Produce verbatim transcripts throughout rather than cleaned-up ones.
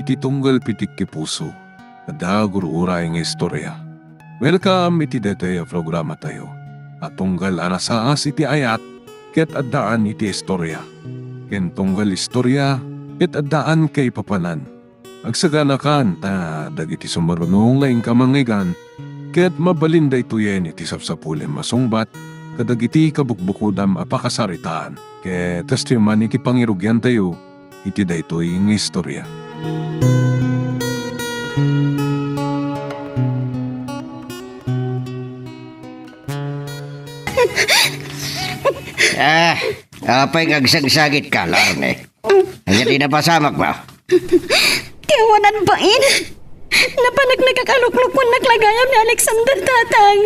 Ti tunggal pitik ti puso, adda gur-uray nga istorya. Welcome iti daytoy a programatayo a tunggal a nasaas iti ayat ket addaan iti istorya, ken tunggal istorya ket addaan kaipapanan. Agsaganakan ta dagiti sumaruno nga inka mangngeggan ket mabalin daytoyen iti sapsapulem a sungbat kadagiti kabukbukodam a pakasaritaan. Ket kastoy man iti pangirugiantayo iti daytoy nga istorya. Ah, apay nga agsangsangitka, Larne? Ania ti napasamakmo? Ti awanan bain. Napanak nakakaluklukon nak la gayam ni Alexander, Tatang.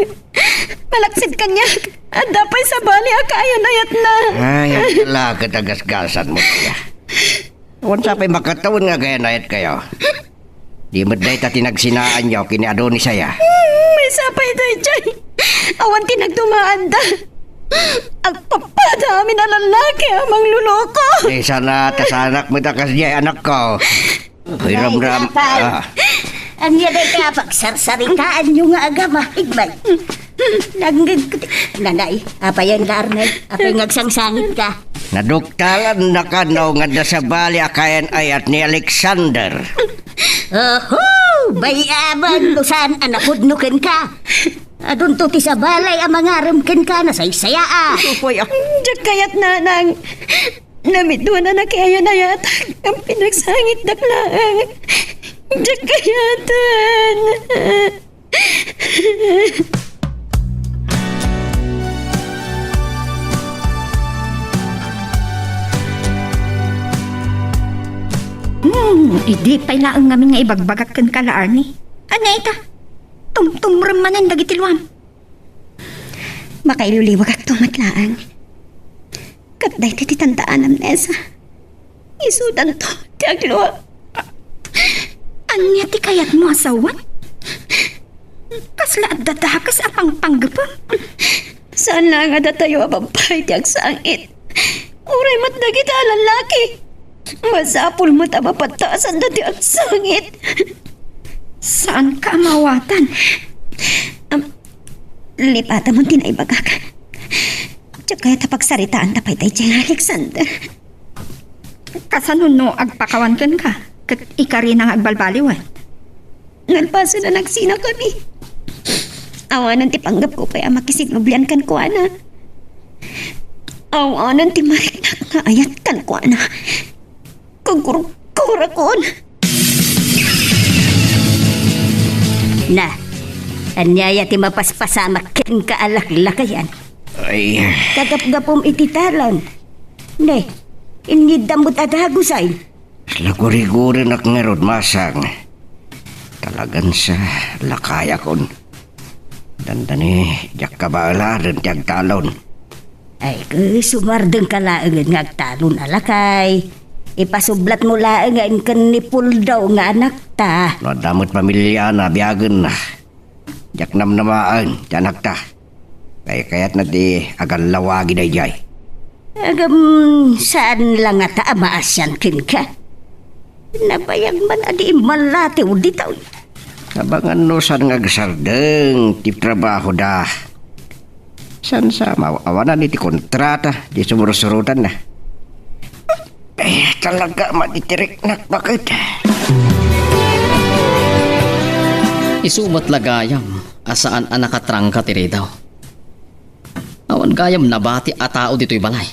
Malaksid kaniak, adda pay sabali a kaayan-ayatna. Ay, ala ket agasgasanmo, Tia. Awan sa pay makatawen nga kaayan-ayatkayo. Di met dayta ti nagsinaanyo ken ni Adonis aya. Hmm, maysa pay daydiay. Awan ti nagdumaanda. Agpappada amin a lallaki a mangluloko. Eh, sana, ta sanak met a kasdiay, anakko. Ay, ramram. Ay, Tatang. Ah. Ania dayta a pagsarsaritaanyo nga agama? Igbay. Nangngegko ti, nanay, apayen, Larne? Apay nga agsangsangitka? Naduktalannaka no nga adda sabali a kaayan-ayat ni Alexander. Oho! Bay-aben no saan a napudno kenka. Adunto ti sabali a mangarem kenka, nasaysayaa. Uy, ah. Diak kayat, Nanang. Namiduan a nakaayan-ayatak ngem pinagsangitdak laeng. Diak kayaten. Hmm, idi pay laeng ngamin nga ibagbagak kenka, Larne. Ania ita? Tumtumrem manen dagiti luam. Makailuliwagakto met laeng. Ket daytoy ti tanda a namnesa. Isudanto ti aglua. Ania ti kayatmo a sawen? Kasla adda dakes a pangpanggepem? Saan laeng a datayo a babbai ti agsangit. Uray met dagita a lallaki. Masapul met a mapaddasanda ti agsangit. Saanka a maawatan. Am, lipatamon ti naibagak. Diak kayat a pagsaritaanta pay daydiay, Alexander. Kasano no agpakawan kenka ket ikarina nga agbalbaliwen? Nalpasen a nagsinakami. Awanen ti panggepko pay a makisignublian kenkuana. Awanen ti mariknak nga ayat kenkuana. Kagurgurakon. Na, ania aya ti mapaspasamak kenka a laklakayan? Ay. Kagapgapum iti talon. Ne, inyiddam met a dagusay. Nagurigurenak ngarud, masang. Talagan sa lakayakon. Dandani, diak kabaelaren ti agtalon. Ay, ket sumardengka laengen nga agtalon a lakay. Ipasublatmo laeng nga inken ni Puldo nga anakta. No adda met pamiliana, biagenna. Diak namnamaen ti anakta. Kaykayatna ti agallawagi daydiay. Ngem, saan la ngata a maasian kenka? Nabayag man a di immallatiw ditoy. Sabangan no saan nga agsardeng ti trabahoda. Saan sa maawanan iti kontrata, di sumursurotanna. Eh, talaga matitiriknak baket. Isu met la gayam a saan a nakatrangka ti ridaw. Awan gayam nabati a tao ditoy balay.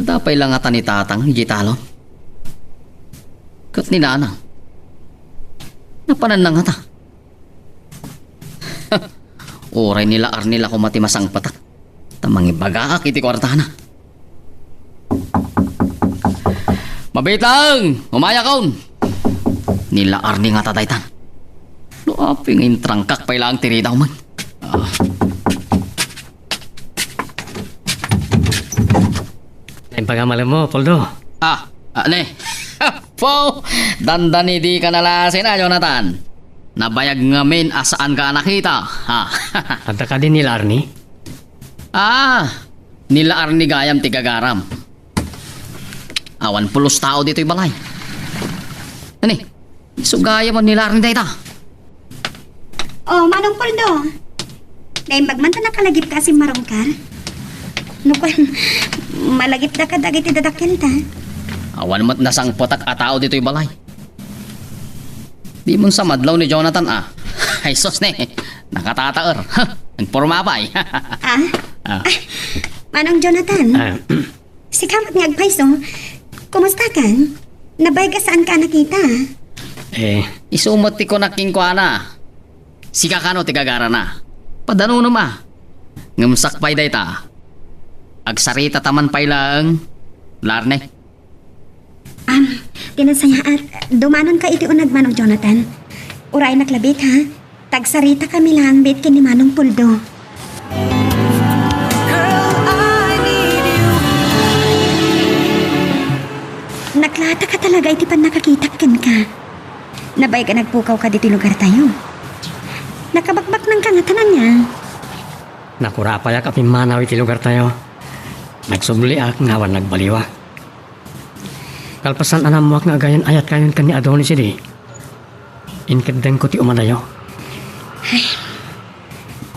Adda pay la ngata ni Tatang idiay talon. Ket ni Nanang, napananna ngata? Uray ni la Arnie la koma ti masangpetak, ta mangibagaak iti kuartana. Mabiteng! Umayakon! Ni la Arnie ngata daytan. No apay nga intrangkak pay laeng ti ridaw man. Ah. Ay, pagamalemmo, Poldo. Ah, ah, ne. Po, dandani dika nalasin a, Jonathan. Nabayag ngamin a saanka a nakita. Ha. Adda kadi ni la Arnie? Ah, ni la Arnie gayam ti gagaram. Awan pulos tao ditoy balay. Ani, isu gayam ni Larni dayta. Oh, Manong Puldo. Naimbag man ta nakalagipka a simmarungkar. No kuan, malagipdaka dagiti dadakkelta. Awan met nasangpetak a tao ditoy balay. Dimon sa madlaw ni Jonathan, a. Ay, sus, ne. Nakatataer. Nagporma pay. Ah? Ah. Ah, Manong Jonathan. Ah. Sika met nga agpayso. Kumustakan? Nabayag a saanka a nakita. Eh. Isu met ti kunak kenkuana. Sika kano ti gagarana? Padanunom a. Ngem sakbay dayta, agsaritata man pay laeng, Larni. Am, ti nasayaat, dumanonka iti uneg, Manong Jonathan. Uraynak labi, ha? Tagsaritaka laeng met ken ni Manong Puldo. Naklaataka talaga iti pannakakitak kenka. Nabayag a nagpukawka ditoy lugartayo. Nakabakbaknangka ngata ania? Nakurapayak a pimmanaw iti lugartayo. Nagsubliak nga awan nagbaliwak. Kalpasan a nammuak nga agayan-ayatkayon ken ni Adonis idi, inkeddengko ti umadayo. Ay,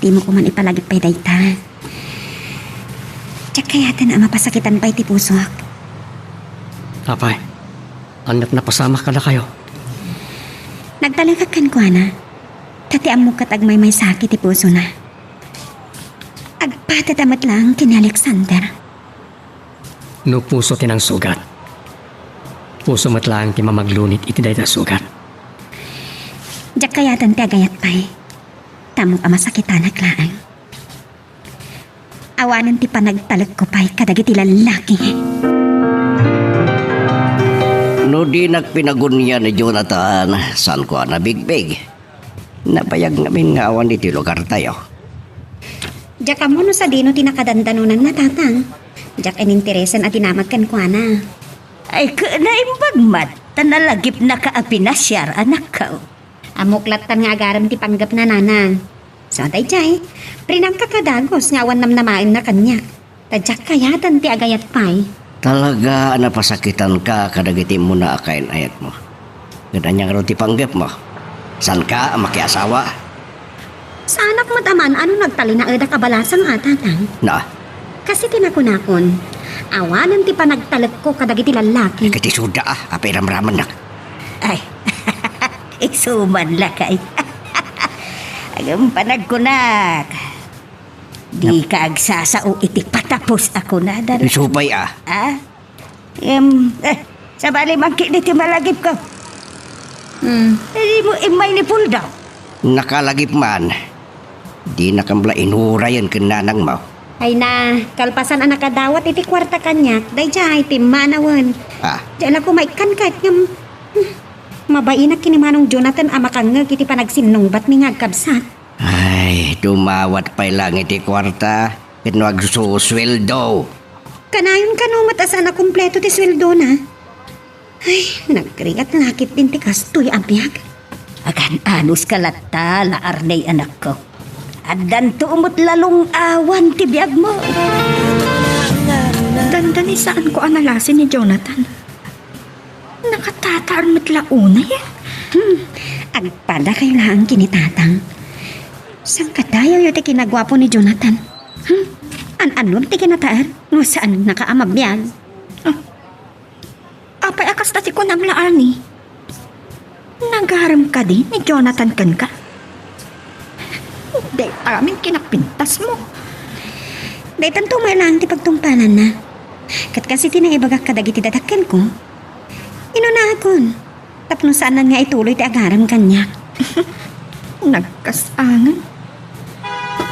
dimo koman ipalagip pay dayta. Diak kayaten a mapasakitan pay ti pusok. Apay, aniat napasamak kadakayo? Nagtalekak kenkuana, ta ti ammok ket agmaymaysaki ti pusona. Agpateta met laeng ken ni Alexander. No puso ti nangsugat, puso met laeng ti mamaglunit iti dayta a sugat. Diak kayaten ti agayat pay. Ta ammok a masakitanak laeng. Awanen ti panagtalekko pay kadagiti lallaki. No dinak pinagunyan ni Jonathan, saanko a nabigbig. Nabayag ngamin nga awan iti lugartayo. Diak ammo no sadino ti nakadandanonanna, Tatang. Diak ininteresan a dinamag kenkuana. Ay, ket naimbag met, ta nalagipnaka a pinasiar, anakko. Ammok lattan nga agarem ti panggepna, Nanang. So, daydiay, rinangkaka dagus nga awan namnamaenna kaniak. Ta diak kayaten ti agayat pay. Talaga a napasakitanka kadagiti immuna a kayan-ayatmo. Ket ania ngarud ti panggepmo? Saanka a makiasawa? Saanak met a maan-an no nagtalinaedak a balasang a, Tatang. Na? Kas iti nakunakon, awanen ti panagtalekko kadagiti lallaki. Ket isuda a, apay ramramennak? Ay, isuman lakay. Agem panagkunak. Dika agsasao iti patapos a kunada. Isu pay a. Ah? Em, eh, sabali man ketdi ti malagipko. Hmm. Eh, dimo immay ni Puldo? Nakalagip man. Dinakam la inurayen ken nanangmo. Ay na, kalpasan a nakadawat iti kuarta kaniak, daydiay, timmanawen. Ah. Diay la ko maikkan ket ngem, hmm, mabainak ken ni Manong Jonathan a makangngeg iti panagsinnungbatmi nga agkabsat. Ay, dumawat pay laeng iti kuarta, ket no agsusueldo. Kanayon kano met a saan a kompleto ti sueldona? Ay, nagrigat la ketdin ti kastoy a biag. Agan-anuska latta, La Arney, anakko. Addanto met la lung-awan ti biagmo. Dandani saanko a nalasi ni Jonathan. Nakatataer met la unay, eh. Hmm, agpadakayo laeng ken ni Tatang. Saan kadayawyo ti kinaguapo ni Jonathan? Hmm, an-anom ti kinataer no saannaka a mabiag? Ah, apay a kasta ti kunam, La Arney? Nagarem kadi ni Jonathan kenka? Dayta amin kinapintasmo. Daytanto met laeng ti pagtungpalanna. Ket kas iti naibagak kadagiti dadakkelko, inunakon tapno saanan nga ituloy ti agarem kaniak. Nagkasangan.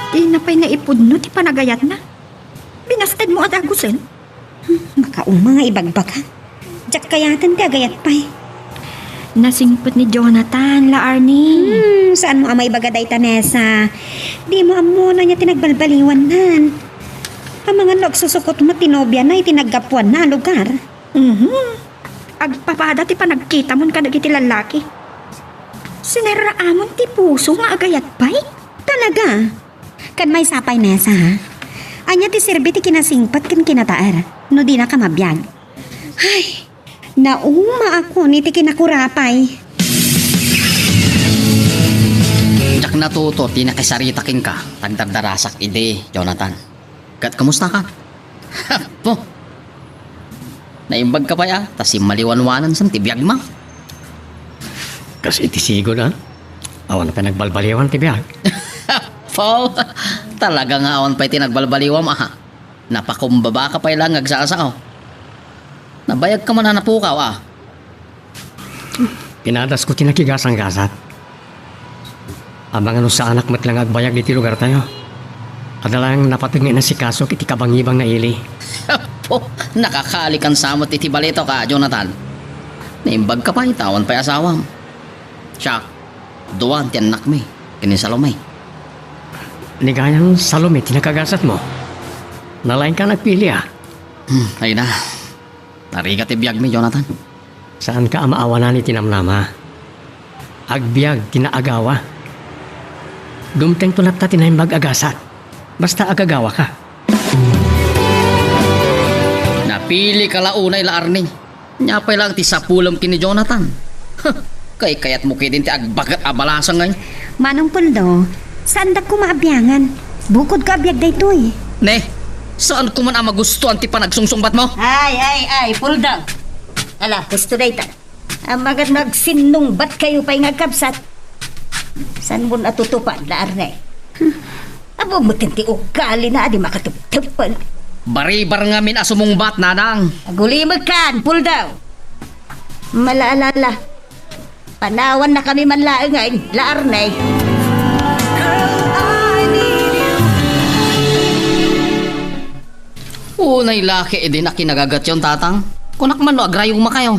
Dina pay naipudno ti panagayatna. Binastedmo a dagusen? Hmm, makauma nga ibagbaga. Diak kayaten ti agayat pay. Nasingpet ni Jonathan, La Arney. Hmm, saanmo a maibaga dayta, Nessa? Dimo ammo no ania ti nagbalbaliwannan. Amangan no agsusukot met ti nobiana iti naggapuanna a lugar. Mhm. Agpapada ti panagkitamon kadagiti lallaki. Sinerraamon ti puso nga agayat pay? Talaga? Ken maysa pay, Nessa, ha? Ania ti serbi ti kinasingpet ken kinataer no dinaka mabiag? Ay, naumaakon iti kinakurapay. Diak natuto ti nakisarita kenka, ta agdardarasak idi, Jonathan. Ket kumusta ka? Apo! Naimbag ka pay a, ta simmaliwanwanan san ti biagma. Kas iti sigud a, awan pay nagbalbaliwan ti biag. Apo! Talaga nga awan pay ti nagbalbaliwam a. Napakumbaba ka pay laeng nga agsasao. Nabayag ka man a napukaw a. Pinadasko ti nakigasanggasat. Amangan no saanak met la nga agbayag ditoy lugartayo. Adda laeng napateg nga inasikaso iti kabangibang nga ili. Apo, nakakalikan sa met iti balitok a, Jonathan. Naimbag ka pay ta awan pay asawam. Siak, duan ti annakmi, ken ni Salome. Ni gayam Salome ti nakagasatmo. Nalaingka nagpili a. Hmm, ay na. Narigat ti biagmi, Jonathan. Saanka a maawanan iti namnama. Agbiag ti naagawa. Dumtengto latta ti naimbag a gasat. Basta agagawaka. Napili ka la unay la, Arnie. Ania pay laeng ti sapulem ken ni Jonathan. Huh, kaykayatmo ketdin ti agbagat a balasang ngay. Manong Puldo, saandak koma a biangan. Bukodko a biag daytoy. Ne, saanko man a magustuan ti panagsungsungbatmo. Ay, ay, ay, Puldo. Ala, husto dayta. Amangan no agsinnungbatkayo pay nga agkabsat. Saanmon a tutupad, la Arnie? Apo met ti ugalina a di makateptepel. Baribar ngamin a sumungbat, Nanang. Agulimekkan, Puldo. Malaalala. Panawannakami man laeng ngay, la Arnie. Unay la ketdin a kinagagatyon, Tatang. Kunak man no agrayumakayo.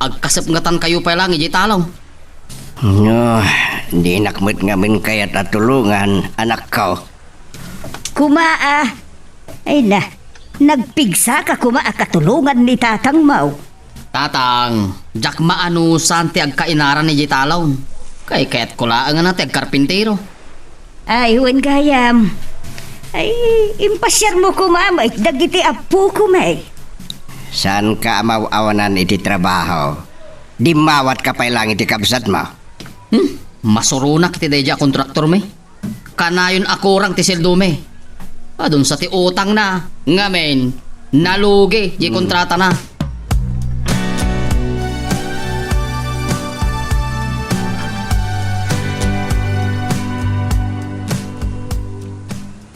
Agkasepngetankayo pay laeng idiay talon. No, dinak met ngamin kayat a tulongan, anakko. Koma a. Ay na, nagpigsaka koma a katulongan ni tatangmo. Tatang, diak maanusan ti agkainaran idiay talon. Kaykayatko laeng a ti agkarpintero. Ay, wen gayam. Ay, impasiarmo koma met dagiti appokom, ay. Saanka a maaw-awanan iti trabaho? Dimmawatka pay laeng iti kabsatmo. Hmm, masuronak iti daydiay a kontraktormi. Kanayon a kurang ti sueldomi. Adun sa ti utangna, ngamin, nalugi ti kontratana.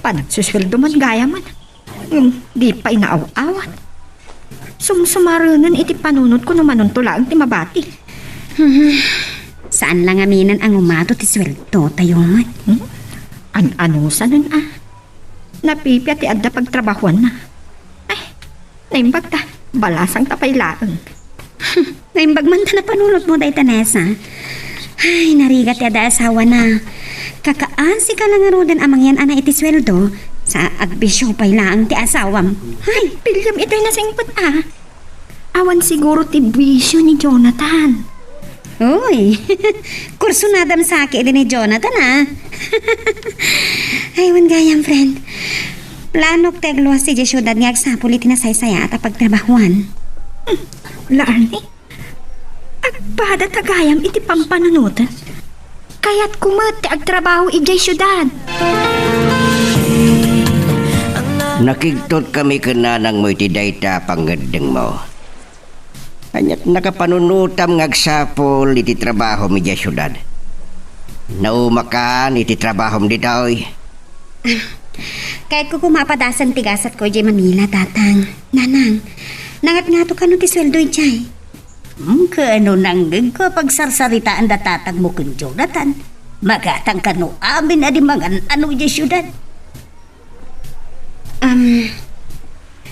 Panagsusueldo man gayam. Ngem di pay naaw-awat. Sumsumarenen iti panunotko no manunto laeng ti mabati. Hmm. Saan la ngaminen a ngumato ti sueldotayo met. Hmm? An-anusanen a? Napipia ti adda pagtrabahuanna. Ay, naimbag ta. Balasang ta pay laeng. Naimbag man ta napanunotmo dayta, Nessa. Ay, narigat ti adda asawana. Kakaasika la ngaruden a mangyan-ana iti sueldo, sa agbisio pay laeng ti asawam. Ay, piliem itay nasingpet a. Awan siguro ti bisio ni Jonathan. Uy, kursunadam saki idi ni Jonathan, a. Ay, wen gayam, friend. Planok ti agluas idiay siudad nga agsapul iti nasaysayaat a pagtrabahuan. Hmm, la Arnie? Agpada ta gayam iti pampanunoten. Kayatko met ti agtrabaho idiay siudad. Nakigtotkami ken nanangmo iti dayta a pangngeddengmo. Ania't nakapanunotam nga agsapul iti trabahom idiay siudad? Naumakan iti trabahom ditoy? Kayatko koma a padasen ti gasatko idiay Manila, Tatang. Nanang, nangatngato kano ti sueldo idiay? Hmm, kaano nangngegko a pagsarsaritaan da tatangmo ken Jonathan? Magatang kano amin a di mangan-ano idiay siudad? Um,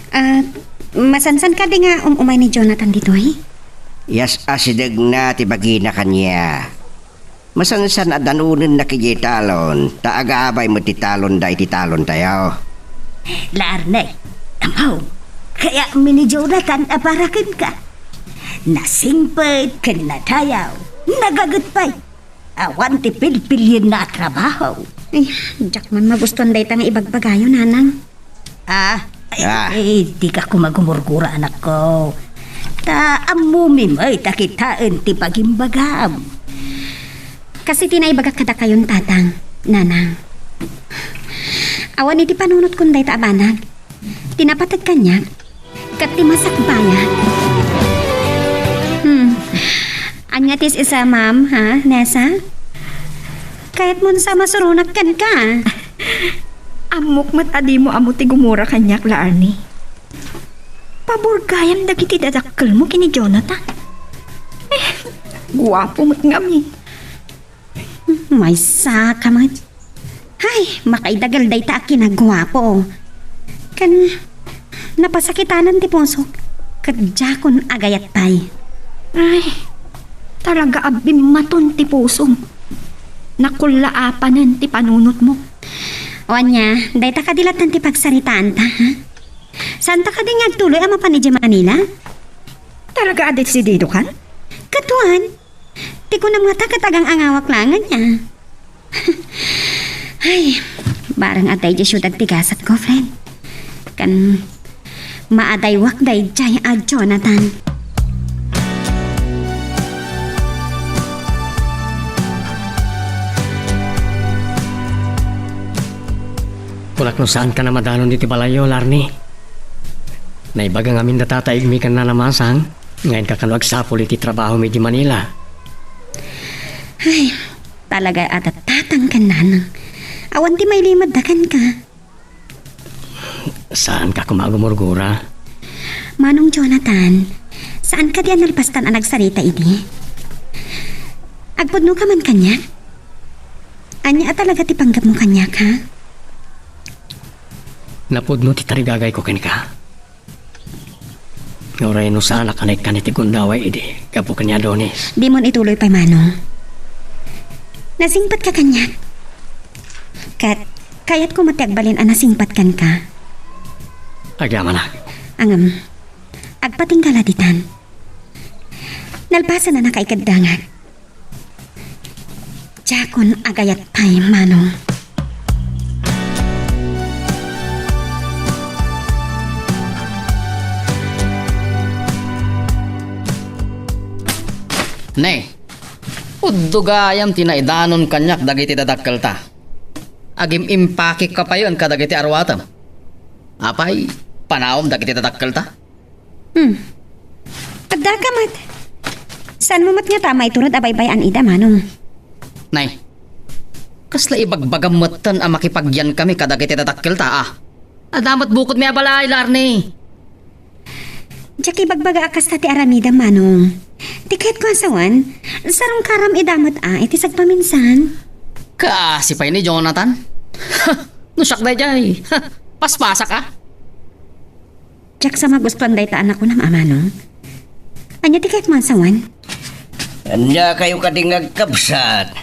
ah, masansan kadi nga um-umay ni Jonathan ditoy? Yas-asidegna ti bagina kaniak. Masansan a danonennak idiay talon, ta agabay met ti talonda iti talontayo. La Arnie, amaw, kayatmi ni Jonathan a para kenka. Nasingpet ken nadayaw, nagaget pay. Awan ti pilpilienna a trabaho. Ay, diak man magustuan dayta nga ibagbagayo, Nanang. Ah, ay, Ah. Ay, dika koma gumurgura, anakko. Ta ammomi met a kitaen ti pagimbagam. Kas iti naibagak kadakayon, Tatang, Nanang. Awan iti panunotkon dayta a banag. Ti napateg kaniak, ket ti masakbayak. Hmm. Ania ti is-isa, ma'am, ha, Nessa? Kayatmon sa masuronak kenka? Ammok met a dimo ammo ti gumura kaniak, La Arnie. Pabor gayam dagiti dadakkelmo ken ni Jonathan. Eh, guapo met ngamin. Maysa ka met. Hay, makaidagel dayta a kinaguapo. Ken napasakitanan ti pusok, ket diakon agayat pay. Ay, talaga a bimmaton ti pusom. Nakullaapanen ti panunotmo. O ania, dayta kadi latta ti pagsaritaanta, ha? Saanta kadi nga agtuloy a mapan idiay Manila? Talaga a desididokan? Katuan, ti kunam ngata ket agang-angawak laeng ania. Ay, bareng a daydiay siudad ti gasatko, friend. Ken maadaywak daydiay a Jonathan. Kunak no saankan a madanon iti balayyo, La Arnie. Naibaga ngamin da tataigmi ken Nana Masang nga inka kano agsapul iti trabahomi idiay Manila. Ay, talaga a tatang ken nanang. Awan ti mailimed da kenka. Saanka koma a gumurgura. Manong Jonathan, saan kadi a nalpastan a nagsarita idi? Agpudno ka man kaniak? Ania a talaga ti panggepmo kaniak, ha? Napudno ti tarigagayko kenka. Uray no saanak a naikkan iti gundaway idi gapu ken ni Adonis. Dimon ituloy pay, Manong. Nasingpetka kaniak. Ket kayatko met ti agbalin a nasingpet kenka. Agyamanak. Ngem, agpatingga la ditan. Nalpasen a nakaikeddangak. Diakon agayat pay, Manong. Ne, uddo gayam ti naidanon kaniak dagiti dadakkelta. Agim-impakekka payen kadagiti aruatem. Apay, panaom dagiti dadakkelta? Hmm. Addaka met. Saanmo met ngata a maiturod a baybay-an ida, Manong? Nay, kasla ibagbagam metten a makipagyankami kadagiti dadakkelta, a? Adda met bukodmi a balay, La Arnie. Diak ibagbaga a kasta ti aramidem, Manong. Ti kayatko a sawen, sarungkaram ida met a iti sagpaminsan. Kaasi pay ni Jonathan. No siak daydiay, paspasak a. Diak sa magustuan dayta a nakunam a, Manong. Ania ti kayatmo a sawen? Ania kayo kadi nga agkabsat?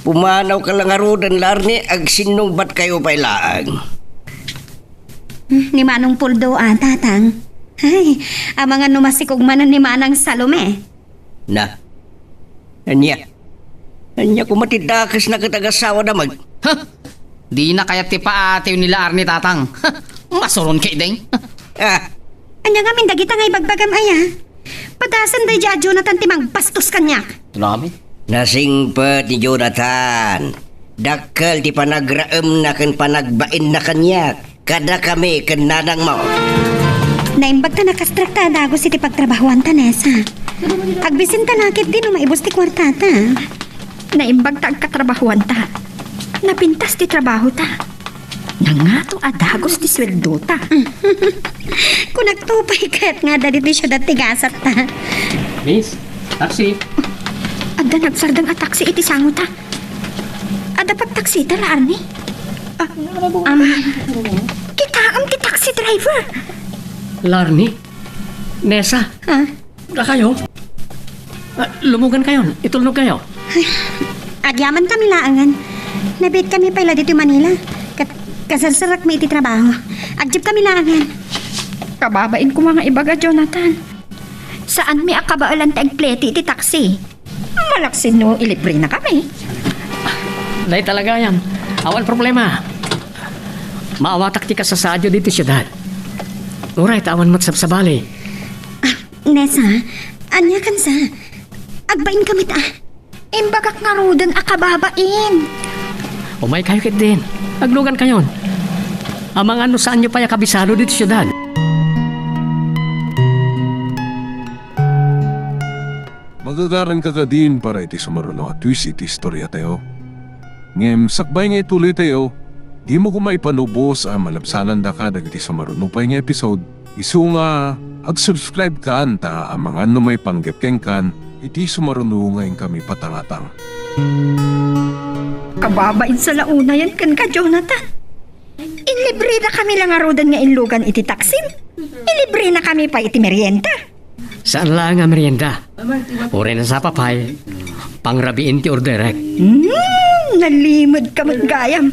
Pumanaw ka la ngaruden, La Arnie, agsinnungbat kayo pay laeng. Hmm, ni Manong Puldo a, Tatang. Ay, amangan no masikog manen ni Manang Salome. Na. Ania? Ania koma ti dakesna ket agasawada met? Ha? Dina kayat ti paatiw ni La Arnie, Tatang. Ha? Masuron ketdin. Ah. Ania ngamin dagita nga ibagbagam aya? Padasen daydiay a Jonathan ti mangbastos kaniak. Tunami? Nasingpet ni Jonathan. Dakkel ti panagraemna ken panagbainna kaniak. Kadakami ken nanangmo. Naimbag ta nakastrak ta a dagus iti pagtrabahoanta, Nessa. Agbisin ta la ketdi no maibus ti kuartata. Naimbag ta agkatrabahoanta. Napintas ti trabahota. Nangato a dagus ti sueldota. Kunakto pay ket nga adda ditoy siudad ti gasatta. Miss, taxi. Adda nagsardeng a taxi iti sangota. Adda pagtaksita, La Arnie? Ah, um, kitaem ti taxi driver. La Arnie? Nessa? Ah? Dakayo? Ah, lumugan kayon. Itulnog kayo. Ay, agyaman kami laengen. Nabiit kami pay la ditoy Manila. Ket kaserserekmi iti trabaho. Agjeep kami laengen. Kababain koma nga ibaga, Jonathan. Saanmi a kabaelan ti agplete iti taxi. Malaksid no ilibrenakami. Dayta la gayam. Awan problema. Maawatak ti kasasaadyo ditoy siudad. Uray ta awan met sabsabali. Ah, Nessa, ania kansa? Agbain kami ta. Imbagak ngaruden a kababain. Umaykayo ketdin. Aglugankayon. Amangan no saanyo pay a kabisado ditoy siudad. Magagaranka kadin para iti sumaruno a twist iti istoriatayo. Ngem sakbay nga ituloytayo, dimo koma ipanubos a malabsanandaka dagiti sumaruno pay nga episode, isu nga ag-subscribe kan ta amangan no maipanggep kenkan iti sumaruno nga inkami patangatang. Kababain sa launayan kenka, Jonathan. Inlibridakami la ngaruden nga inlugan iti taksim. Ilibrinakami pay iti merienda. Saan laeng a merienda. Uray nasapa pay, pangrabiin ti orderek. Hmm, nalimedka met gayam.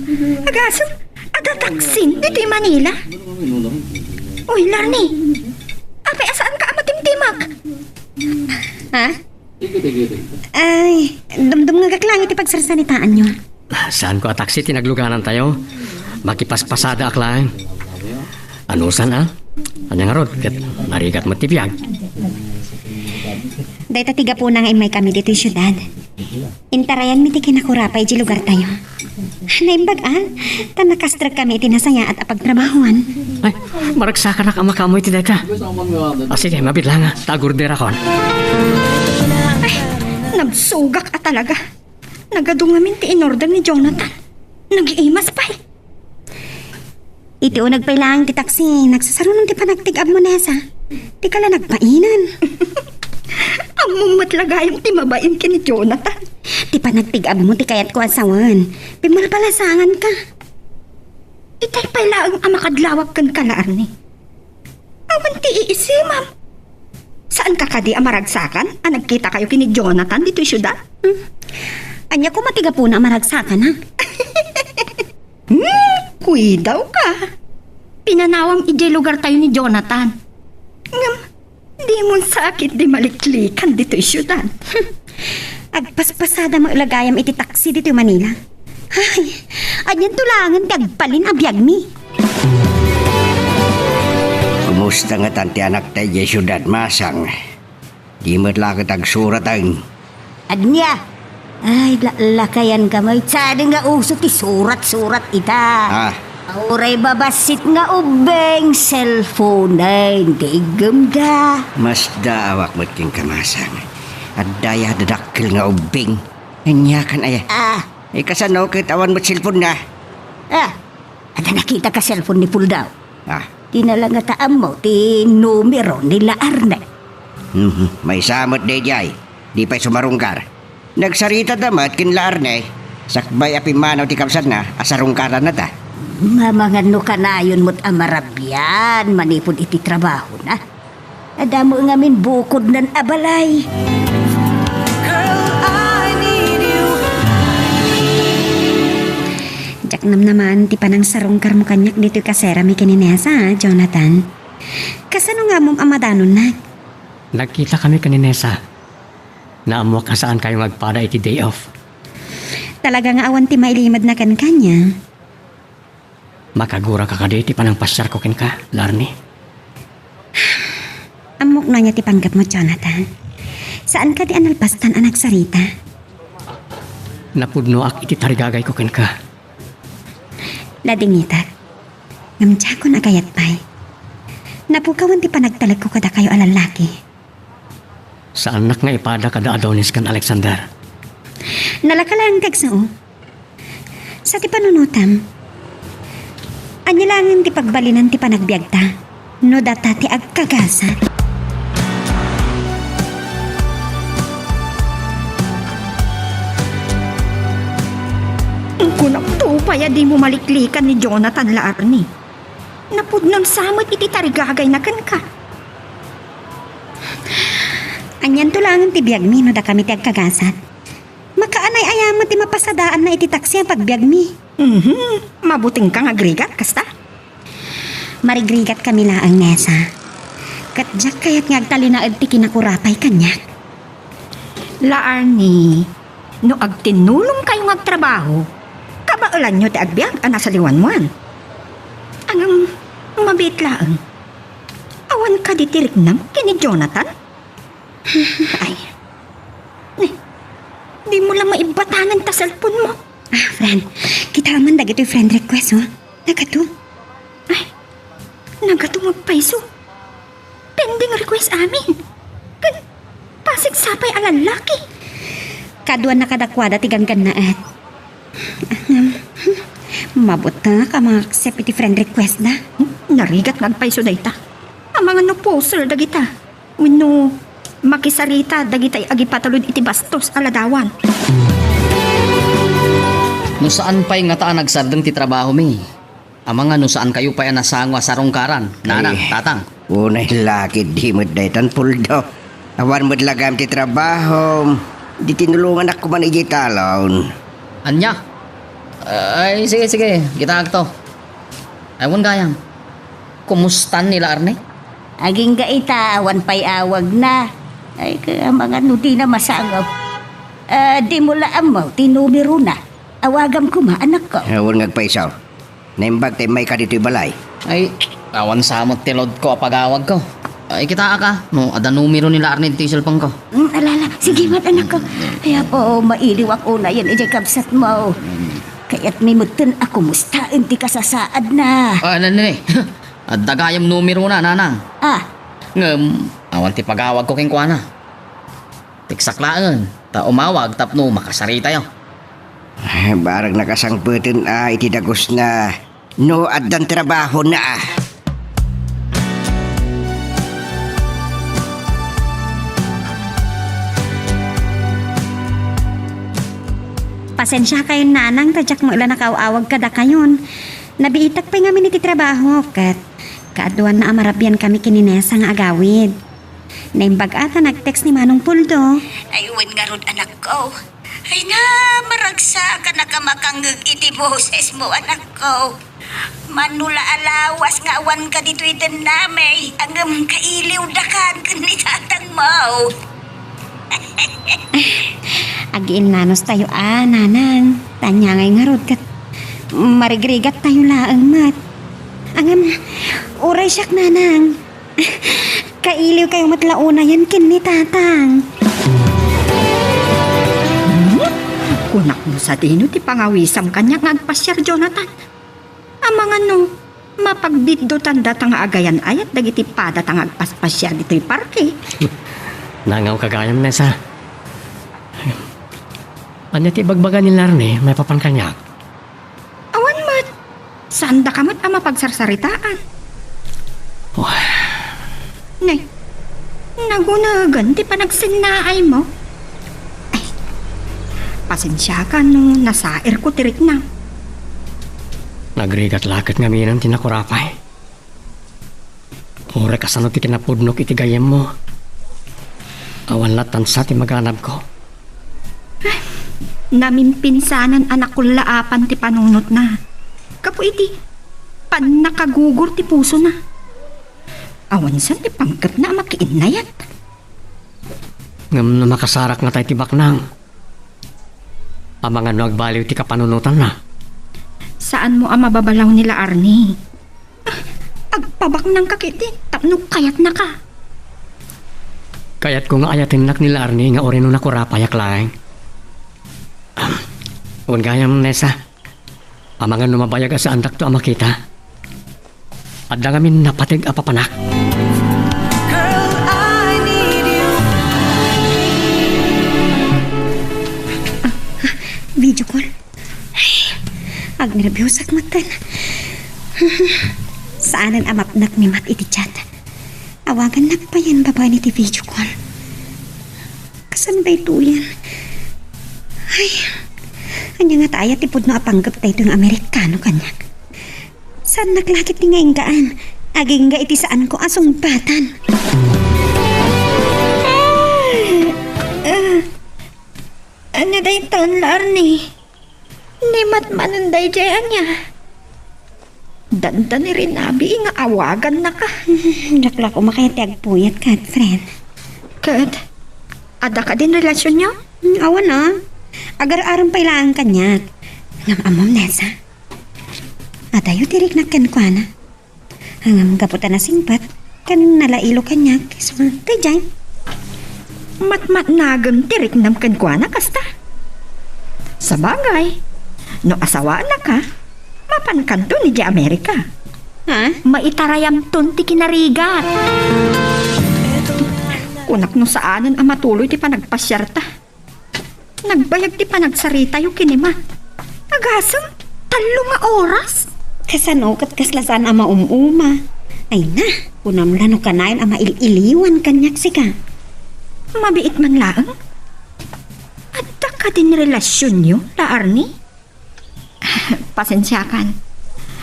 Agasem, adda taksim ditoy Manila. Uy, Larni, apay a saanka a matimtimak? Ha? Ay, dumdumngegak lang iti pagsarsaritaanyo. Saanko a taksi ti nagluganantayo. Makipaspasadaak laeng. Anusan a? Ania ngarud, ket narigat met ti biag. Dayta ti gapuna nga immaykami ditoy siudad. Intarayanmi ti kinakurapay iti lugartayo. Naimbag a, ta nakastrekami iti nasayaat a pagtrabahoan. Ay, maragsakanak a makaammo iti dayta. A, sige, mabiit laeng a, ta agorderakon. Ay, nabsugak a talaga. Nagadu ngamin ti inorder ni Jonathan. Nagiimas pay. Iti uneg pay laeng ti taksi, nagsasaruno ti panagtig-abmo, Nessa. Dika la nagbain. Ammom met la gayam ti mabain ken ni Jonathan. Ti panagtig-abmo ti kayatko a sawen. Pimmalpalasanganka. Itay pay laeng a makadlawak kenka, Larni. Awan ti iisimam. Saanka kadi a maragsakan a nagkitakayo ken ni Jonathan ditoy siudad? Hmm. Ania koma ti gapuna a maragsakan, ha? Hmm, kuidawka. Pinanawam idiay lugartayo ni Jonathan. Ngem, dimon sakit ti maliklikan ditoy siudad. Agpaspasada met la gayam iti taksi ditoy Manila. Ay, anianto laengen ti agbalin a biagmi. Kumusta ngatan ti anakta idiay siudad, Masang? Di met la ket agsurateng. Ania? Ay, la-, lakayanka met. Sadi nga uso ti surat-surat ita. Ah. Uray babassit nga ubbing, cellphone-en ti iggemda. Masdaawak met kenka, Masang. Adda aya a dadakkel nga ubbing. Ania kan aya? Ah. Ay, kasano ket awan met cellphone-na? Ah, adda nakitak a cellphone ni Puldaw. Ah. Di na la ngata ammo ti numero ni La Arne. Mhm. Maysa met daydiay. Di pay sumarungkar. Nagsaritada met ken La Arne. Sakbay a pimmanaw ti kabsatna a sarungkarannata. Amangan no kanayon met a marabian manipud iti trabahona. Adda met ngamin bukodnan a balay. Diak namnamaen ti panangsarungkarmo kaniak ditoy kaserami ken ni Nessa, Jonathan. Kasano nga ammom a madanonnak? Nagkitakami ken ni Nessa. Naammoak a saankayo nga agpada iti day off. Talaga nga awan ti mailimedna kenka, ania? Makaguraka kadi ti panangpasiarko kenka, Larni? Ammok no ania ti panggepmo, Jonathan. Saan kadi a nalpastan a nagsarita? Napudnoak iti tarigagayko kenka. Ladingitak. Ngem diakon a kayat pay. Napukawan ti panagtalekko kadakayo a lallaki. Saannak nga ipada kada Adonis ken Alexander. Nalaka laeng ti agsao. Sa ti panunotam, ania laengen ti pagbalinan ti panagbiagta no data ti agkagasat? Kunam to pay a dimo maliklikan ni Jonathan, La Arne. Napudnonsa met iti tarigagayna kenka. Anianto laengen ti biagmi no dakami ti agkagasat? Makaanay-aya met ti mapasadaanna iti taksi a pagbiagmi. Mhm. Mabutengka nga agrigat, kasta? Marigrigatkami laeng, Nessa. Ket diak kayat nga agtalinaed ti kinakurapay kaniak. La Arne, no agtinnulongkayo nga agtrabaho, kabaelanyo ti agbiag a nasaliwanmoan. Ngem, mabiit laeng. Awa Kadi ti riknam ken ni Jonathan? Ay. Eh, dimo la maibbatanan ta cellphone mo. Ah, friend, kitaem man dagitoy friend request, oh. Nagato. Ay, nagato nga payso. Pending request amin. Ken, pasig sapay a lallaki. Kaduan na kadakuada ti ganggannaet. Ngem, hmm, mabutak a mangaccept iti friend request da. Narigat nga agpayso dayta. Amangan no poser dagita. Wenno, makisarita dagitay agipatulod iti bastos a ladawan. No saan pay ngata a nagsardeng ti trabahomi, amangan no saankayo pay a nasango a sarungkaran, nanang, Ay, tatang. Unay la ketdi met daytan, Puldo. Awan met la gayam ti trabahom. Di tinulonganak koma idiay talon. Ania? Ay, sige, sige. Kitaakto. Ay, wen gayam. Kumustan ni La Arne? Agingga ita, awan pay awagna. Ay, kaya amangan no dina masango. Ah, dimo la ammo ti numerona. Awagam koma, anakko. Awan nga agpayso. Naimbag ta immayka ditoy balay. Ay, awan sa met ti loadko a pagawagko. Ay, kitaak a, no adda numero ni La Arne ditoy cellphoneko. Mm, ala, ala. Sige met, anakko. Ay, apo, mailiwak unayen idiay kabsatmo. Kayatmi metten a kumustaen ti kasasaadna. Ah, nani, nani. Adda gayam numerona, nanang. Ah. Ngem, awan ti pagawagko kenkuana. Text-ak laeng, ta umawag tapno makasaritayo. Eh, barek nakasangpeten a iti dagusna no addan trabahona. Pasensiakayon, nanang, ta diak met la nakaaw-awag kadakayon. Nabiitak pay ngamin iti trabaho, ket kaaduanna a marabiankami ken ni Nessa nga agawid. Naimbag a ta nag-text ni Manong Puldo. Ay, wen ngarud, anakko. Ay na, maragsakan a makangngeg iti bosesmo, anakko. Mano la a lawas nga awanka ditoy dennami, ngem kailiwdakan ken ni tatangmo. Agiinnanustayo a, nanang. Ta ania ngay ngarud ket marigrigattayo laeng met. Ngem, uray siak, nanang. Kailiwkayo met la unayen ken ni tatang. Hmm? Kunak no sadino ti pangawisam kaniak nga agpasiar, Jonathan. Amangan no, mapagbiddotan data nga agayan-ayat dagiti padata nga agpaspasiar ditoy parke. Nangawka gayam, Nessa. Ania ti ibagbaga ni La Arne maipapan kaniak? Awan met. Saandaka met a mapagsarsaritaan. Wah. Ne, nagunegen ti panagsennaaymo. Ay, pasensiakan no nasairko ti riknam. Nagrigat la ket ngamin ti nakurapay. Uray kasano ti kinapudnok iti gayyemmo. Awan la tansa ti maganabko. Namimpinsanan a nakullaapan ti panunotna. Gapu iti pannakagugur ti pusona. Awan sa ti panggepna a makiinnayat. Ngem no makasarak ngata iti baknang, amangan no agbaliw ti kapanunotanna. Saanmo a mababalaw ni La Arne. Ah, agpabaknangka ketdi tapno kayatnaka. Kayatko nga ayatennak ni La Arne nga uray no nakurapayak laeng. Wen gayam, Nessa. Amangan no mabayag a saandakto a makita. Adda ngamin napateg a papanak. Girl, I need you. Ah, ah, video call. Ay, agnerbiusak met. Saanen a mapnek ni Mat iti chat. Awagannak payen babaen iti video call. Kasano daytoyen? Ay, ania ngata aya ti pudno a panggep daytoy nga Amerikano kaniak? Saannak la ketdi nga inggaan, agingga iti saanko a sungbatan. Ah! Ah! Ania daytan, La Arne? Ni Mat manen daydiay ania? Dandani rinabii nga awagannaka. Diak la koma kayat ti agpuyat, kat, friend. Ket, adda kadin relasionyo? Hmm, awan a. Agar-arem pay laeng kaniak. Ngem ammom, Nessa? Adayo ti riknak kenkuana. Ngem gapu ta nasingpet, Ken nalailo kaniak, isu nga daydiay. Matmatnagem ti riknam kenkuana, kasta. Sabagay, no asawaannaka, mapankanton idiay Amerika. Ha? Maitarayamton ti kinarigat. Kunak no saanen a matuloy ti panagpasiarta. Nagbayag ti panagsaritayo ken ni Matt. Agasem, tallo nga oras. Kasano ket kasla saan a maum-uma? Ay na, kunam la no kanayon a mail-iliwan kaniak sika. Mabiit man laeng. Adda kadin relasionyo, la Arnie? Pasensiakan.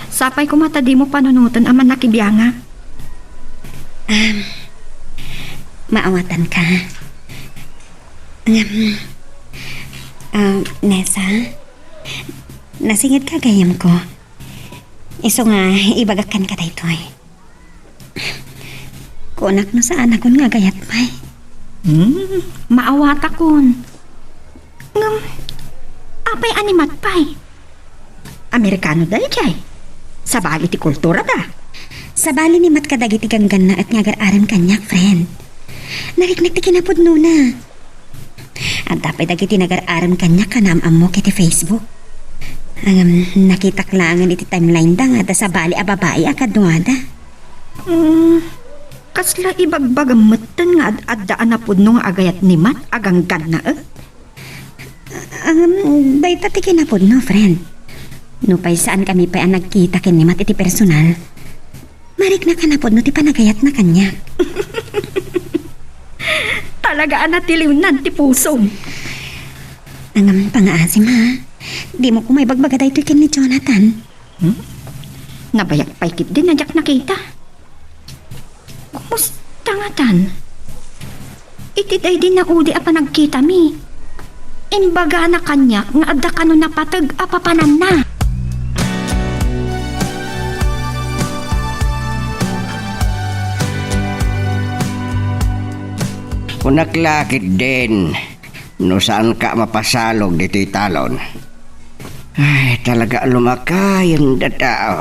Sapay koma ta dimo panunoten a manakibiangak. Um, maawatanka. Ngem, ah, Nessa, nasingedka gayamko. Isu nga ibagak kenka daytoy. Kunak no saanakon nga agayat pay. Hmm, maawatakon. Ngem, apay a ni Matt pay? Amerikano daydiay. Sabali ti kulturada. Sabali ni Matt kadagiti ganggannaet nga agar-arem kaniak, friend. Nariknak ti kinapudnona. Adda pay dagiti nagar-arem kaniak a naam-ammok iti Facebook. Ngem, nakitak laengen iti timeline da nga adda sabali a babai a kaduada. Hmm, kasla ibagbagam metten nga ad-adda a napudno nga agayat ni Matt a ganggannaet? Ngem, dayta ti kinapudno, friend. Nupay saankami pay a nagkita ken ni Matt iti personal, mariknak a napudno ti panagayatna kaniak. Talaga a natiliwnan ti pusom. Ngem, pangaasim, ha? Dimo koma ibagbaga daytoy ken ni Jonathan. Hmm? Nabayag pay ketdin a diak nakita. Kumusta ngatan? Iti daydi naudi a panagkitami, imbagana kaniak nga adda kano napateg a papananna. Kunak la ketdin, no saanka mapasalog ditoy talon. Ay, talaga lumakayen a tao.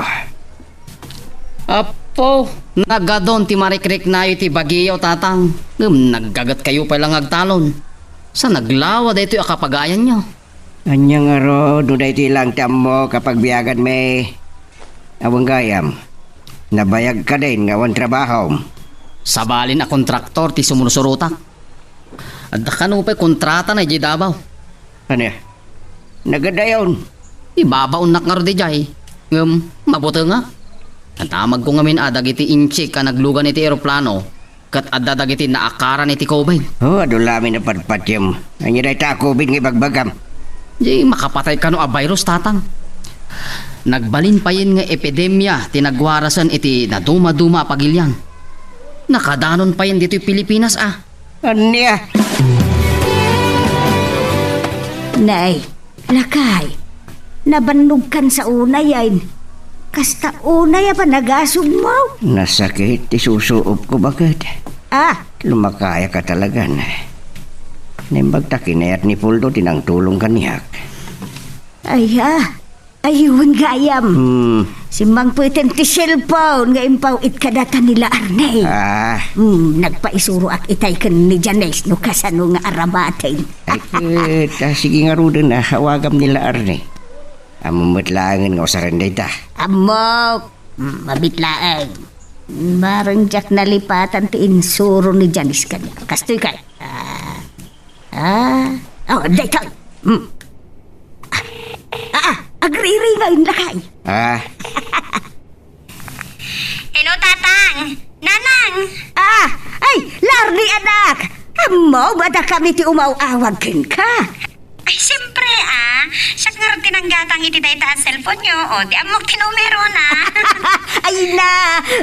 Apo, nagadun ti marikriknayo iti bagiyo, Tatang. Ngem naggagetkayo pay la nga agtalon. Sa naglawa daytoy a kapagayanyo. Ania ngarud no daytoy laeng ti ammok a pagbiaganmi? Awan gayam, nabayag kadin nga awan trabahom? Sabalin a kontraktor ti sumursurotak. Adda kano pay kontratana idiay Davao. Ania? Nagadayon. Ibabaonnak ngarud idiay. Ngem, mabutengak. Nadamagko ngamin a dagiti incheck a naglugan iti eroplano ket adda dagiti naakaran iti COVID. Oh, adu lamin a patpatiem. Ania dayta a COVID nga ibagbagam? Di makapatay kano a virus, Tatang. Nagbalin payen nga epidemia ti nagwarasen iti nadumaduma a pagilian. Nakadanon payen ditoy Pilipinas a. Ania? Nay, lakay, nabannogkan sa unay, ay. Kasta unay a panagasugmo? Nasakit ti susuopko, baket. Ah? Lumakayak a talagan. Naimbag ta kinayat ni Poldo ti nangtulong kaniak. Ay, ah. Ay, wen gayam. Hmm. Simmangpeten ti cellphone nga impaw-it kadata ni La Arne. Ah. Hmm, nagpaisuroak itay ken ni Janice no kasano nga aramaten. Ay, ket, ah, sige ngaruden, ah, awagam ni La Arne. Ammom met laengen nga usaren dayta. Ammok. Hmm, mabit laeng. Bareng diak nalipatan ti insuro ni Janice kaniak. Kastoy kay. Ah. Ah, oh, daytoy. Hmm. Ah, ah, agriringayon lakay. Ah. Hello, Tatang. Nanang. Ah, ay, La Arne, anak. Ammom a dakami ti umaw-awag kenka. Ay, siyempre, ah. Siak ngarud ti nanggatang iti dayta a cellphone-yo. O, di ammok ti numero na. Ay na!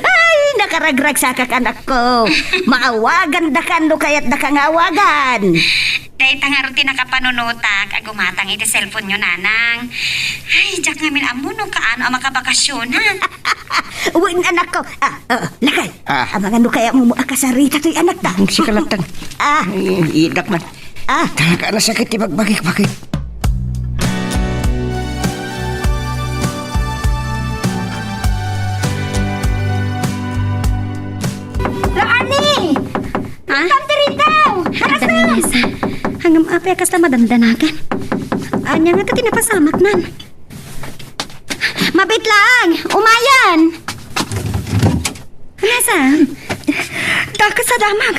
Ay, nakaragragsakak, anakko. Maawagandakan no kayatdaka nga awagan. Dayta ngarud ti nakapanunotak a gumatang iti cellphone-yo, Nanang. Ay, diak ngamin ammo no kaano a makabakasyonan. Wen, anakko. Ah, ah, lakay. Ah. Amangan no kayatmo a kasarita toy anakta. Sika latta. Ah. Ay, idak man. Ah. Talaga nasakit ti bagbagik, bakit? Apay a kasta madandanagan? Ania ngata ti napasamaknan? Mabit laeng! Umayan! Nasa? Dakes a damag.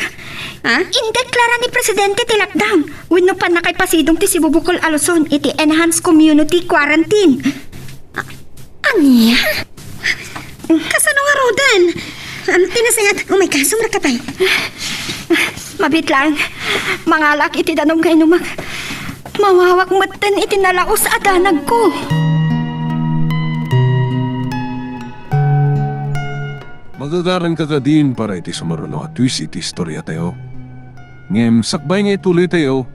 Ha? Indeklara ni Presidente ti lockdown wenno pannakaipasidong ti Cebu Bohol a Luzon iti enhanced community quarantine. A-, ania? Kasano ngaruden? Ano ti nasayaat? Umay ka, sumrekka pay. Mabit laeng. Mangalak iti danum nga inumek. Mawawak metten iti nalaus a danagko. Magagaranka kadin para iti sumaruno a twist iti istoriatayo. Ngem sakbay nga ituloytayo,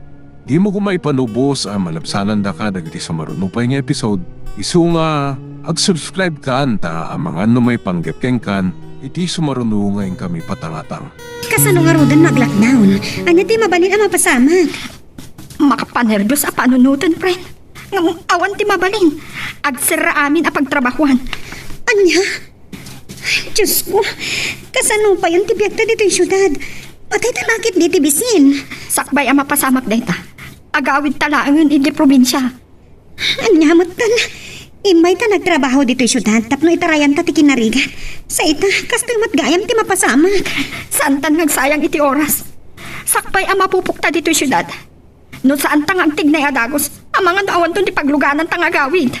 dimo koma ipalubos a malabsanandaka dagiti sumaruno pay nga episode, isu nga ag-subscribe kan ta amangan no maipanggep kenkan iti sumaruno nga inkami patangatang. Kasano ngaruden no ag-lockdown? Ania ti mabalin a mapasamak? Makapanerbios a panunoten, friend. Ngem awan ti mabalin. Agserra amin a pagtrabahoan. Ania? Diosko, kasano payen ti biagta ditoy siudad? Patay ta la ketdi ti bisin. Sakbay a mapasamak dayta, agawidta laengen iti probinsia. Ania metten? Immayta nagtrabaho ditoy siudad tapno itarayanta ti kinarigat. Sa ita, kastoy met gayam ti mapasamak. Saantan nga agsayang iti oras. Sakbay a mapupokta ditoy siudad, no saanta nga agtignay a dagus, amangan no awanton ti paglugananta nga agawid.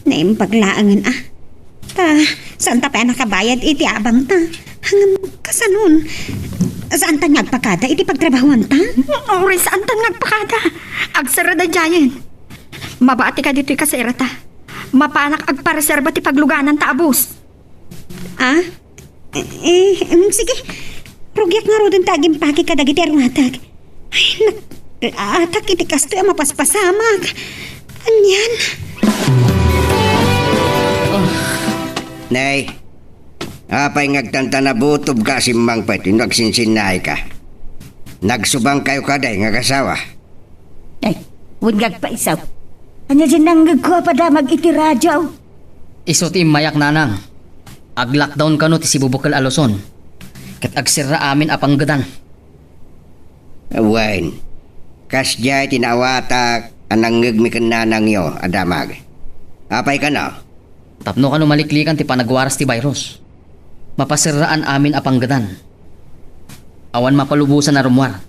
Naimbag laengen a. Ta, saanta pay a nakabayad iti abangta. Ngem kasanon? Saanta nga agpakada iti pagtrabahoanta? Uray saanta nga agpakada. Agserra daydiayen. Mabatika ditoy kaserata. Mapanak agpareserba ti paglugananta a bus. Ah? Eh, eh, mm, sige. Rugiak ngaruden ta agimpake kadagiti aruatak. Ay, nak-, atak iti kastoy a mapaspasamak. Anian? Nay, apay nga agtantanabutob ka a simmangpet wenno agsinsinnaay ka? Nagsubang kayo kadi nga agasawa? Ay, wen nga agpaisaw. Ania diay nangngegko a padamag iti radio? Isu ti immayak, nanang. Ag-lockdown kano ti Cebu Bohol a Luzon. Ket agserra amin a panggedan. Wen, kasdiay ti naawatak a nangngegmi ken nanangyo a damag. Apay kano? Tapno kano maliklikan ti panagwaras ti virus, mapaserraan amin a panggedan. Awan mapalubosan a rummuar.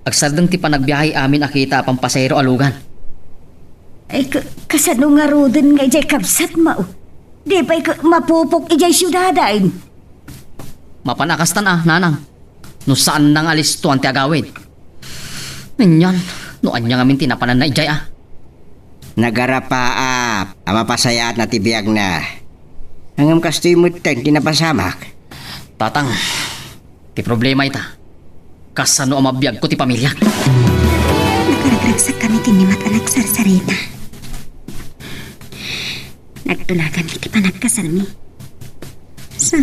Agsardeng ti panagbiahe amin a kita a pampasahero a lugan. Ay, ka-, kasano ngaruden nga idiay kabsatmo? Di pay ka-, mapupok idiay siudad, ay? Mapan a kastan a, nanang. No saanna nga alistoan ti agawid. Nganyan, no ania ngamin ti napananna idiay a? Nagarapaap a mapasayaatna ti biagna. Ngem kastoy metten ti napasamak. Tatang, ti problema ita, kasano a mabiagko ti pamiliak? Nakaragragsakkami ken ni Mat a nagsarsarita. Nagtulagami ti panagkasalmi. Sa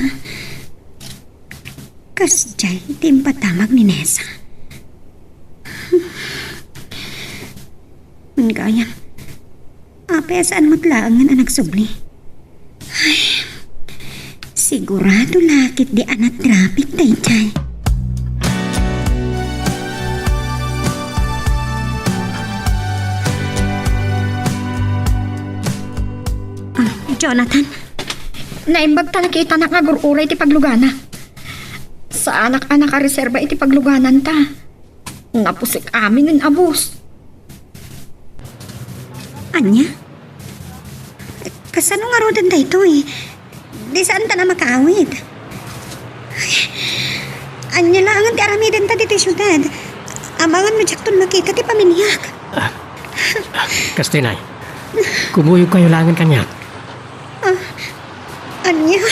Kasdiay ti impatamag ni Nessa. Wen gayam, apay a saan met laengen a nagsubli? Ay, sigurado la ketdi a natraffic daydiay. Ah, Jonathan. Naimbag ta nakitanak nga agur-uray ti paglugana. Saanak a nakareserba iti paglugananta. Napusek aminen a bus. Ania? Kasano ngaruden daytoy? Di saanta a makaawid? Ay, ania laengen ti aramidenta ditoy siudad? Amangan no diakton makita ti pamiliak. Ah, ah, kastoy, nay. Kumuyogkayo laengen kaniak. Ah, ania?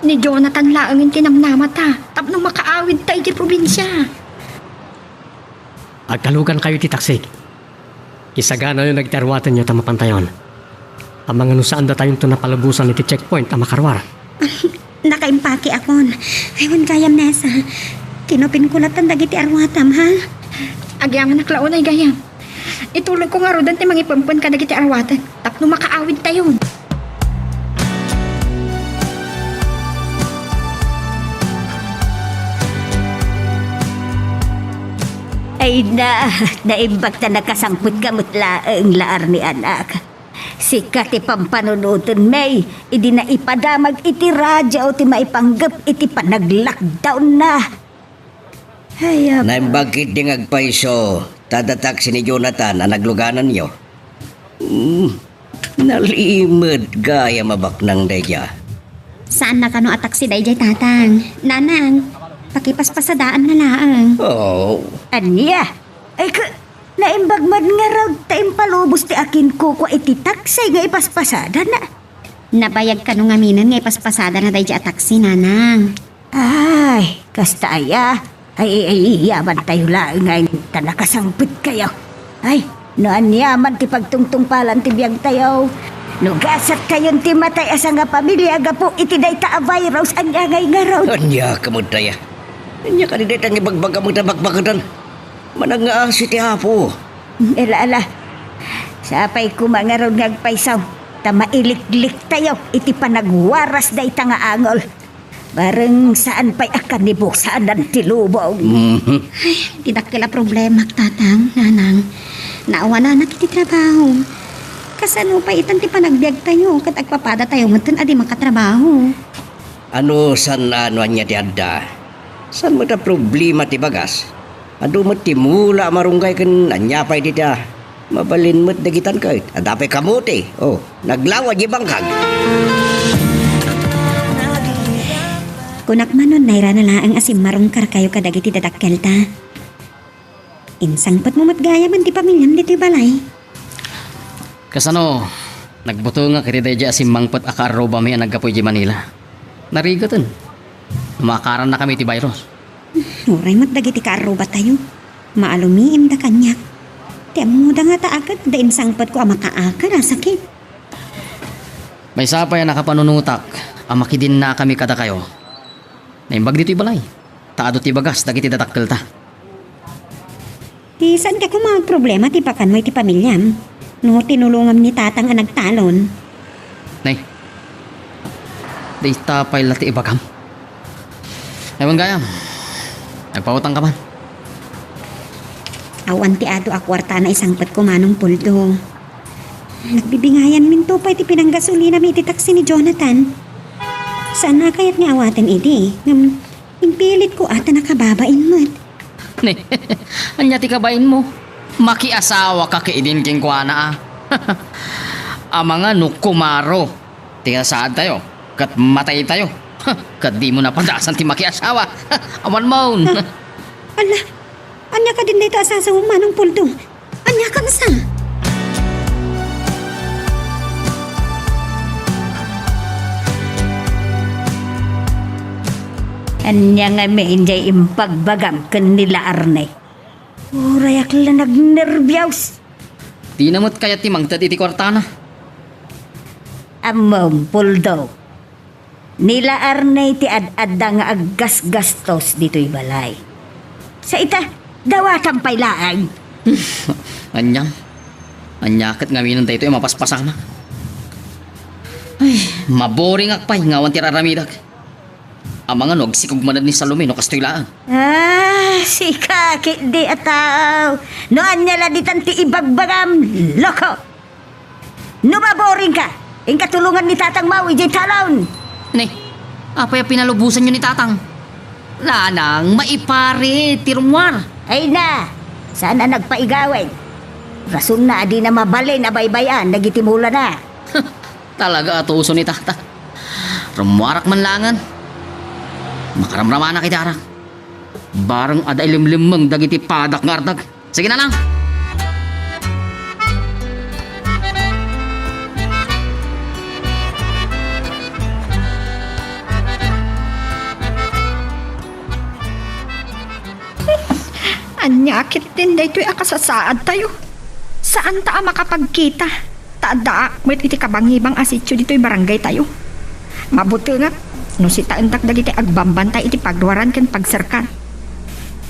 Ni Jonathan laengen ti namnamata tapno makaawidta iti probinsia. Agtalugankayo iti taksik. Isaganayo dagiti aruatenyo ta mapantayon. Amangan no saan datayonto napalubosan iti checkpoint a makaruar. Nakaimpake akon. Ay, wen gayam, Nessa. Kinupinko latan dagiti aruatam, ha? Agyamanak la unay gayam. Ituloyko ngaruden ti mangipempen kadagiti aruaten tapno makaawidtayon. Ay na, naimbag ta nakasangpetka met laeng, Laarne, anak. Sika ti pampanunoten, May, idi naipadamag iti radio ti maipanggep iti panag-lockdown-na. Ay, apa. Naimbag ketdi nga agpayso, ta adda taksi ni Jonathan a naglugananyo. Hmm, nalimed gayam a baknang daydiay. Saan na kano a taksi daydiay, Tatang? Nanang, pakipaspasadaanna laeng. Oh. Ania? Ay, ka, naimbag man ngarud ta impalubos ti akinkukua iti taksi nga ipaspasadana. Nabayag kano ngaminen nga ipaspasadana daydiay a taksi, Nanang. Ay, kasta aya. Ay, ay, ay, yaman tayo laeng nga ta nakasangpet kayo. Ay, no aniaman ti pagtungtungpalan ti biag tayo. No gasat kayon ti matay a sangapamilia gapu iti dayta a virus, ania ngay ngarud? Ania ka met aya? Ania kadi dayta nga ibagbagam met a bakbaketan? Manangngaasi ti Apo. Ala, ala. Sapay koma ngarud nga agpayso, ta mailiklik tayo iti panagwaras dayta nga angol. Bareng saan pay a kanibusanan ti lubong. Mhm. Ay, ti dakkel a problemak, Tatang, Nanang. Naawananak iti trabaho. Kasano pay itan ti panagbiag tayo ket agpapada tayo metten a di makatrabaho? Ano saan a no ania ti adda? Saan met a problema ti bagas? Adu met ti mula a marunggay ken ania pay dita. Mabalin met dagitan ket adda pay kamote. Oh, naglawa di bangkag. Kunak manon, nairana laeng a simmarungkarkayo kadagiti dadakkelta. Insangpetmo met gayamen ti pamiliam ditoy balay. Kasano, nagbutengak iti daydiay a simmangpet a kaarrubami a naggapu idiay Manila. Narigeten. Makarannakami iti virus. Uray met dagiti kaarrubatayo. Maalumiimda kaniak. Ti ammoda ngata a ket adda insangpetko a makaakar a sakit. Maysa pay a nakapanunotak a makidinnakami kadakayo. Naimbag ditoy balay, ta adu ti bagas dagiti dadakkelta. Ti saanka koma agproblema ti pakanmo iti pamiliam no tinulongam ni Tatang a nagtalon. Nay, dayta pay la ti ibagam. Ay, wen gayam, nagpautangka man. Awan ti adu a kuarta a naisangpetko, Manong Puldo. Nagbibingayanminto pay ti pinanggasolinami iti taksi ni Jonathan. Saan a kayat nga awatem idi, ngem impilitko a ta nakababain met. Ne, ania ti kabainmo? Makiasawaka ket idin kenkuana a. Amangan no kumaro ti saadtayo ket mataytayo. Ket dimo napadasan ti makiasawa. Awan mon. Ah, ala, ania kadin dayta a sasaom, Manong Puldo? Ania kasta? Ania ngamin diay impagbagam ken ni La Arne? Urayak la nagnerbios. Dina met kayat ti mangted iti kuartana. Ammom, Puldo. Ni La Arne ti ad-adda nga aggasgastos ditoy balay. Sa ita, dawatam pay laeng. Ania? Ania ket ngaminen daytoy a mapaspasamak? Ay, maboringak pay nga awan ti ar-aramidek. Amangan no agsikog manen ni Salome no kastoy laeng. Ah, sika ketdi a tao. No ania la ditan ti ibagbagam, loko! No maboringka, inka tulongan ni Tatang Mau idiay talon. Ne, apay a pinalubosanyo ni Tatang? Nanang, maipari ti rummuar. Ay na, saan a nagpaigawid. Rasonna a dina mabalin a baybay-an dagiti mulana. Talaga a tuso ni Tatang. Rummuarak man laengen. Makaramramanak iti arak. Bareng adda ilimlimmeng dagiti padak nga ardag. Sige, Nanang. Ania ketdin daytoy a kasasaadtayo? Saanta a makapagkita, ta addaak met iti kabangibang a sitio ditoy barangaytayo. Mabutengak no sitaendak dagiti agbambantay iti pagruaran ken pagserkan.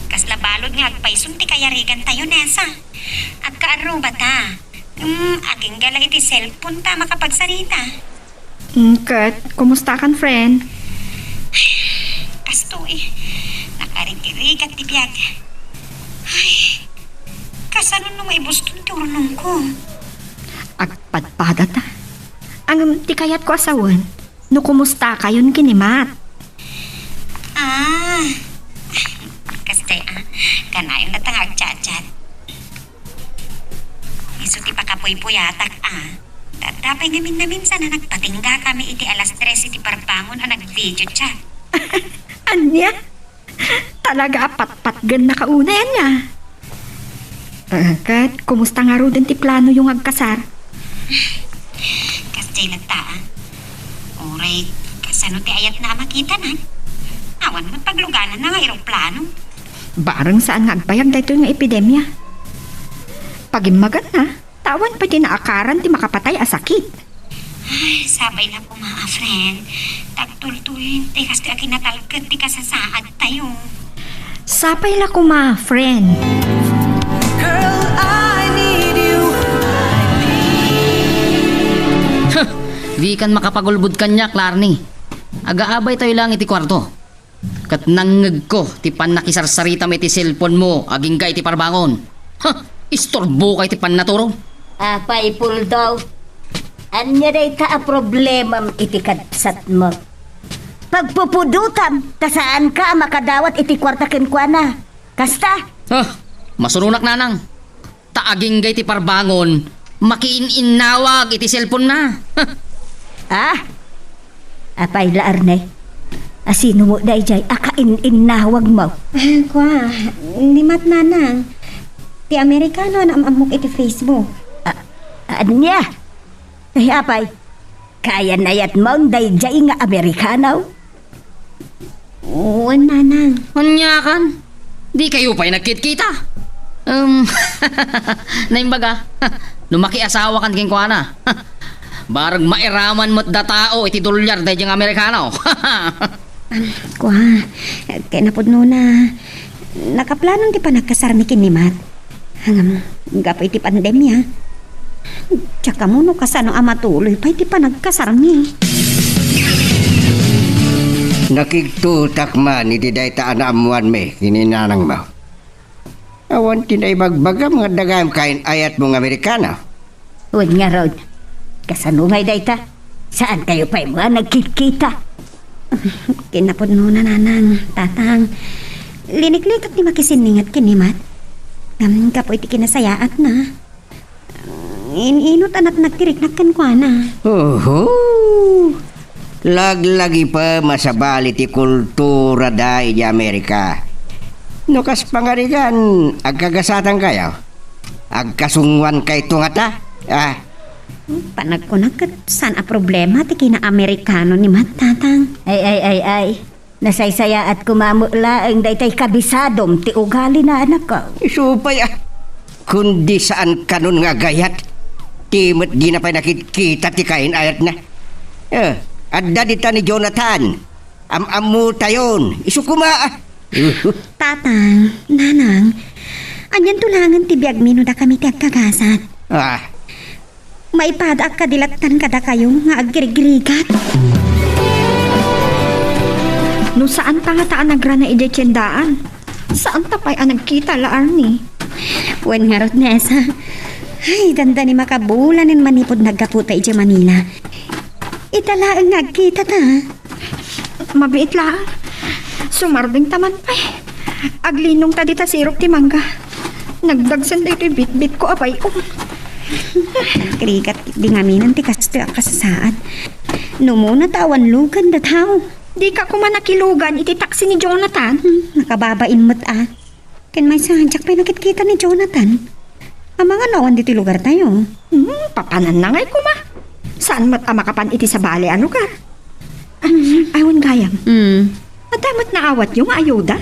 Kasla balud nga agpayson ti kayarigantayo, Nessa. Agkaarrubata. Ngem agingga la iti cellphone ta makapagsarita. Mm, ket, kumustakan, friend? Kastoy, nakarigirigat ti biag. Ay, Kasano no maibuston ti urnongko? Agpadpadata. Ngem ti kayatko a sawen, no kumustakayon ken ni Matt? Ah, kasta, ah, kanayon latta nga agchat-chat. Isu ti pakapuypuyatak, ah. Adda pay ngamin-naminsan a nagpatingga kami iti alas tres iti parbangon a nag-video chat. Ania? Talaga a patpatgen na kaunay, ania? Ah, ket kumusta ngaruden ti planoyo nga agkasar? Kasdiay latta, ah. Uray, kasano ti ayatna a makitana? Awan met paglugananna nga eroplano. Bareng saan nga agbayag daytoy nga epidemia. Pagimmaganna, ta awan pay ti naakaran ti makapatay a sakit. Ay, sapay la koma, a friend. Tagtultuloy ti kastoy a kinatalked ti kasasaadtayo. Sapay la koma, friend. Girl, I need you. Huh! Dikan makapagulbod kaniak, Larny. Agaabaytayo lang iti kuarto. Ket nangngegko ti pannakisarsaritam iti cellphone-mo agingga iti parbangon. Ha! Istorboka iti pannaturo. Apay, Puldo? Ania dayta a problemam iti kabsatmo? Pagpupudotam ta saanka a makadawat iti kuarta kenkuana. Kasta? Ah, masuronak, nanang. Ta agingga iti parbangon, makiin-innawag iti cellphone-na. Ah? Apay la, Arne? A sino met daydiay a kain-innawagmo? Ah, kua, ni Matt, nanang. Ti Amerikano a naam-ammok iti Facebook. Ah, ania? Ay, apay, kayan-ayatmon daydiay nga Amerikano? Wen, nanang. Aniakan? Dikayo pay nagkitkita? Um, naimbag a, no makiasawakan kenkuana, bareng mairaman met da tao iti dolyar daydiay nga Amerikano. Am, kua, ket napudnona, nakaplanon ti panagkasarmi ken ni Matt. Ngem, gapu iti pandemia, diak ammo no kasano a matuloy pay ti panagkasarmi. Nakigtotak man iti dayta a naammoanmi ken ni nanangmo. Awan ti naibagbagam nga adda gayam kain-ayatmo nga Amerikano. Wen ngarud, kasano ngay dayta? Saankayo pay met a nagkitkita? Kinapudnona, nanang, tatang. Liniklitak ti makisinningat ken ni Matt. Ngem gapu iti kinasayaatna, in-inut a natnag ti riknak kenkuana. Oho! Laglagipem a sabali ti kulturada idiay Amerika. No kas pangarigan, agkagasatankayo? Agkasungoankayto ngata? Ah. Panagkunak ket saan a problema ti kina-Amerikano ni Matt, tatang. Ay, ay, ay, ay. Nasaysayaat koma met laeng daytay kabisadom ti ugalina, anakko. Isu pay, ah. Kundi saan kanon nga agayat. Ti met dina pay nakitkita ti kain-ayatna. Eh, adda dita ni Jonathan. Am-ammotayon. Isu koma, ah. Tatang, nanang, anianto laengen ti biagmi no dakami ti agkagasat? Ah. Maipadaak kadi lattan kadakayo nga agrigrigat. No saanta ngata a nagrana idiay tiendaan, saanta pay a nagkita la, Arnie. Wen ngarud, Nessa. Ay, dandani makabulanen manipud naggaputa idiay Manila. Ita laeng nga agkitata. Mabiit laeng. Sumardengta man pay. Aglinongta dita sirok ti mangga. Nagdagsen daytoy bitbitko a bay-om. Agrigat di ngamin ti kastoy a kasasaad. Numona ta awan lugan da tao. Dika koma nakilugan iti taksi ni Jonathan. Hmm, nakababain met a. Ken maysa, diak pay nakitkita ni Jonathan. Amangan no awan ditoy lugartayo. Hmm, papananna ngay koma. Saan met a makapan iti sabali a lugar? Ah, ay, wen gayam. Hmm. Adda met naawatyo nga ayuda?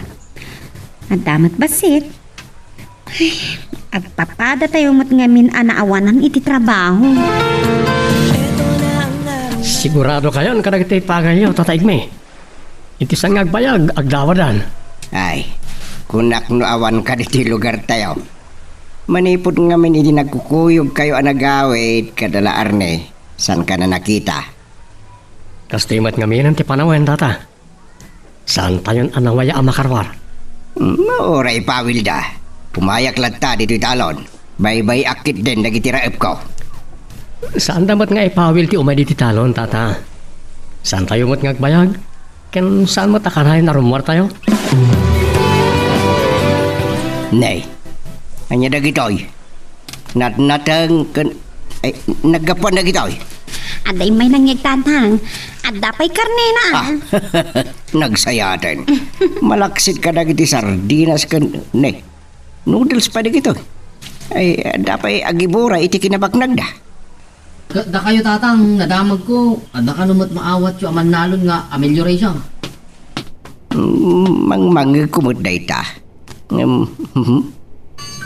Adda met bassit. Ay, agpapadatayo met ngamin a naawanan iti trabaho. Siguradokayon kadagiti pagayyo, tataigmi. Iti saan nga agbayag, agdawadan. Ay, kunak no awan kaditoy lugartayo. Manipud ngamin idi nagkukuyogkayo a nagawid kada la Arne, saanka a nakita. Kastoy met ngamin ti panawen, tata. Saantayon a nawaya a makaruar. Hmm, uray ipawilda. Umayak latta ditoy talon. Baybay-ak ketdin dagiti raepko. Saanda met nga ipawil ti umay ditoy talon, tata. Saantayo met nga agbayag? Ken saan met a kanayon a rummuartayo? Ne, ania dagitoy? Natnateng ken, ay, naggapuan dagitoy? Adda immay nangngeg, tatang. Adda pay karnena. Ah, nagsayaten. Malaksid kadagiti sardinas ken, ne, noodles pay dagitoy. Ay, adda pay agibura iti kinabaknagda. Ket dakayo, tatang, nadamagko, adda kano met maawatyo a mannalon nga amelioration? Mm, mangmangngegko met dayta. Ngem,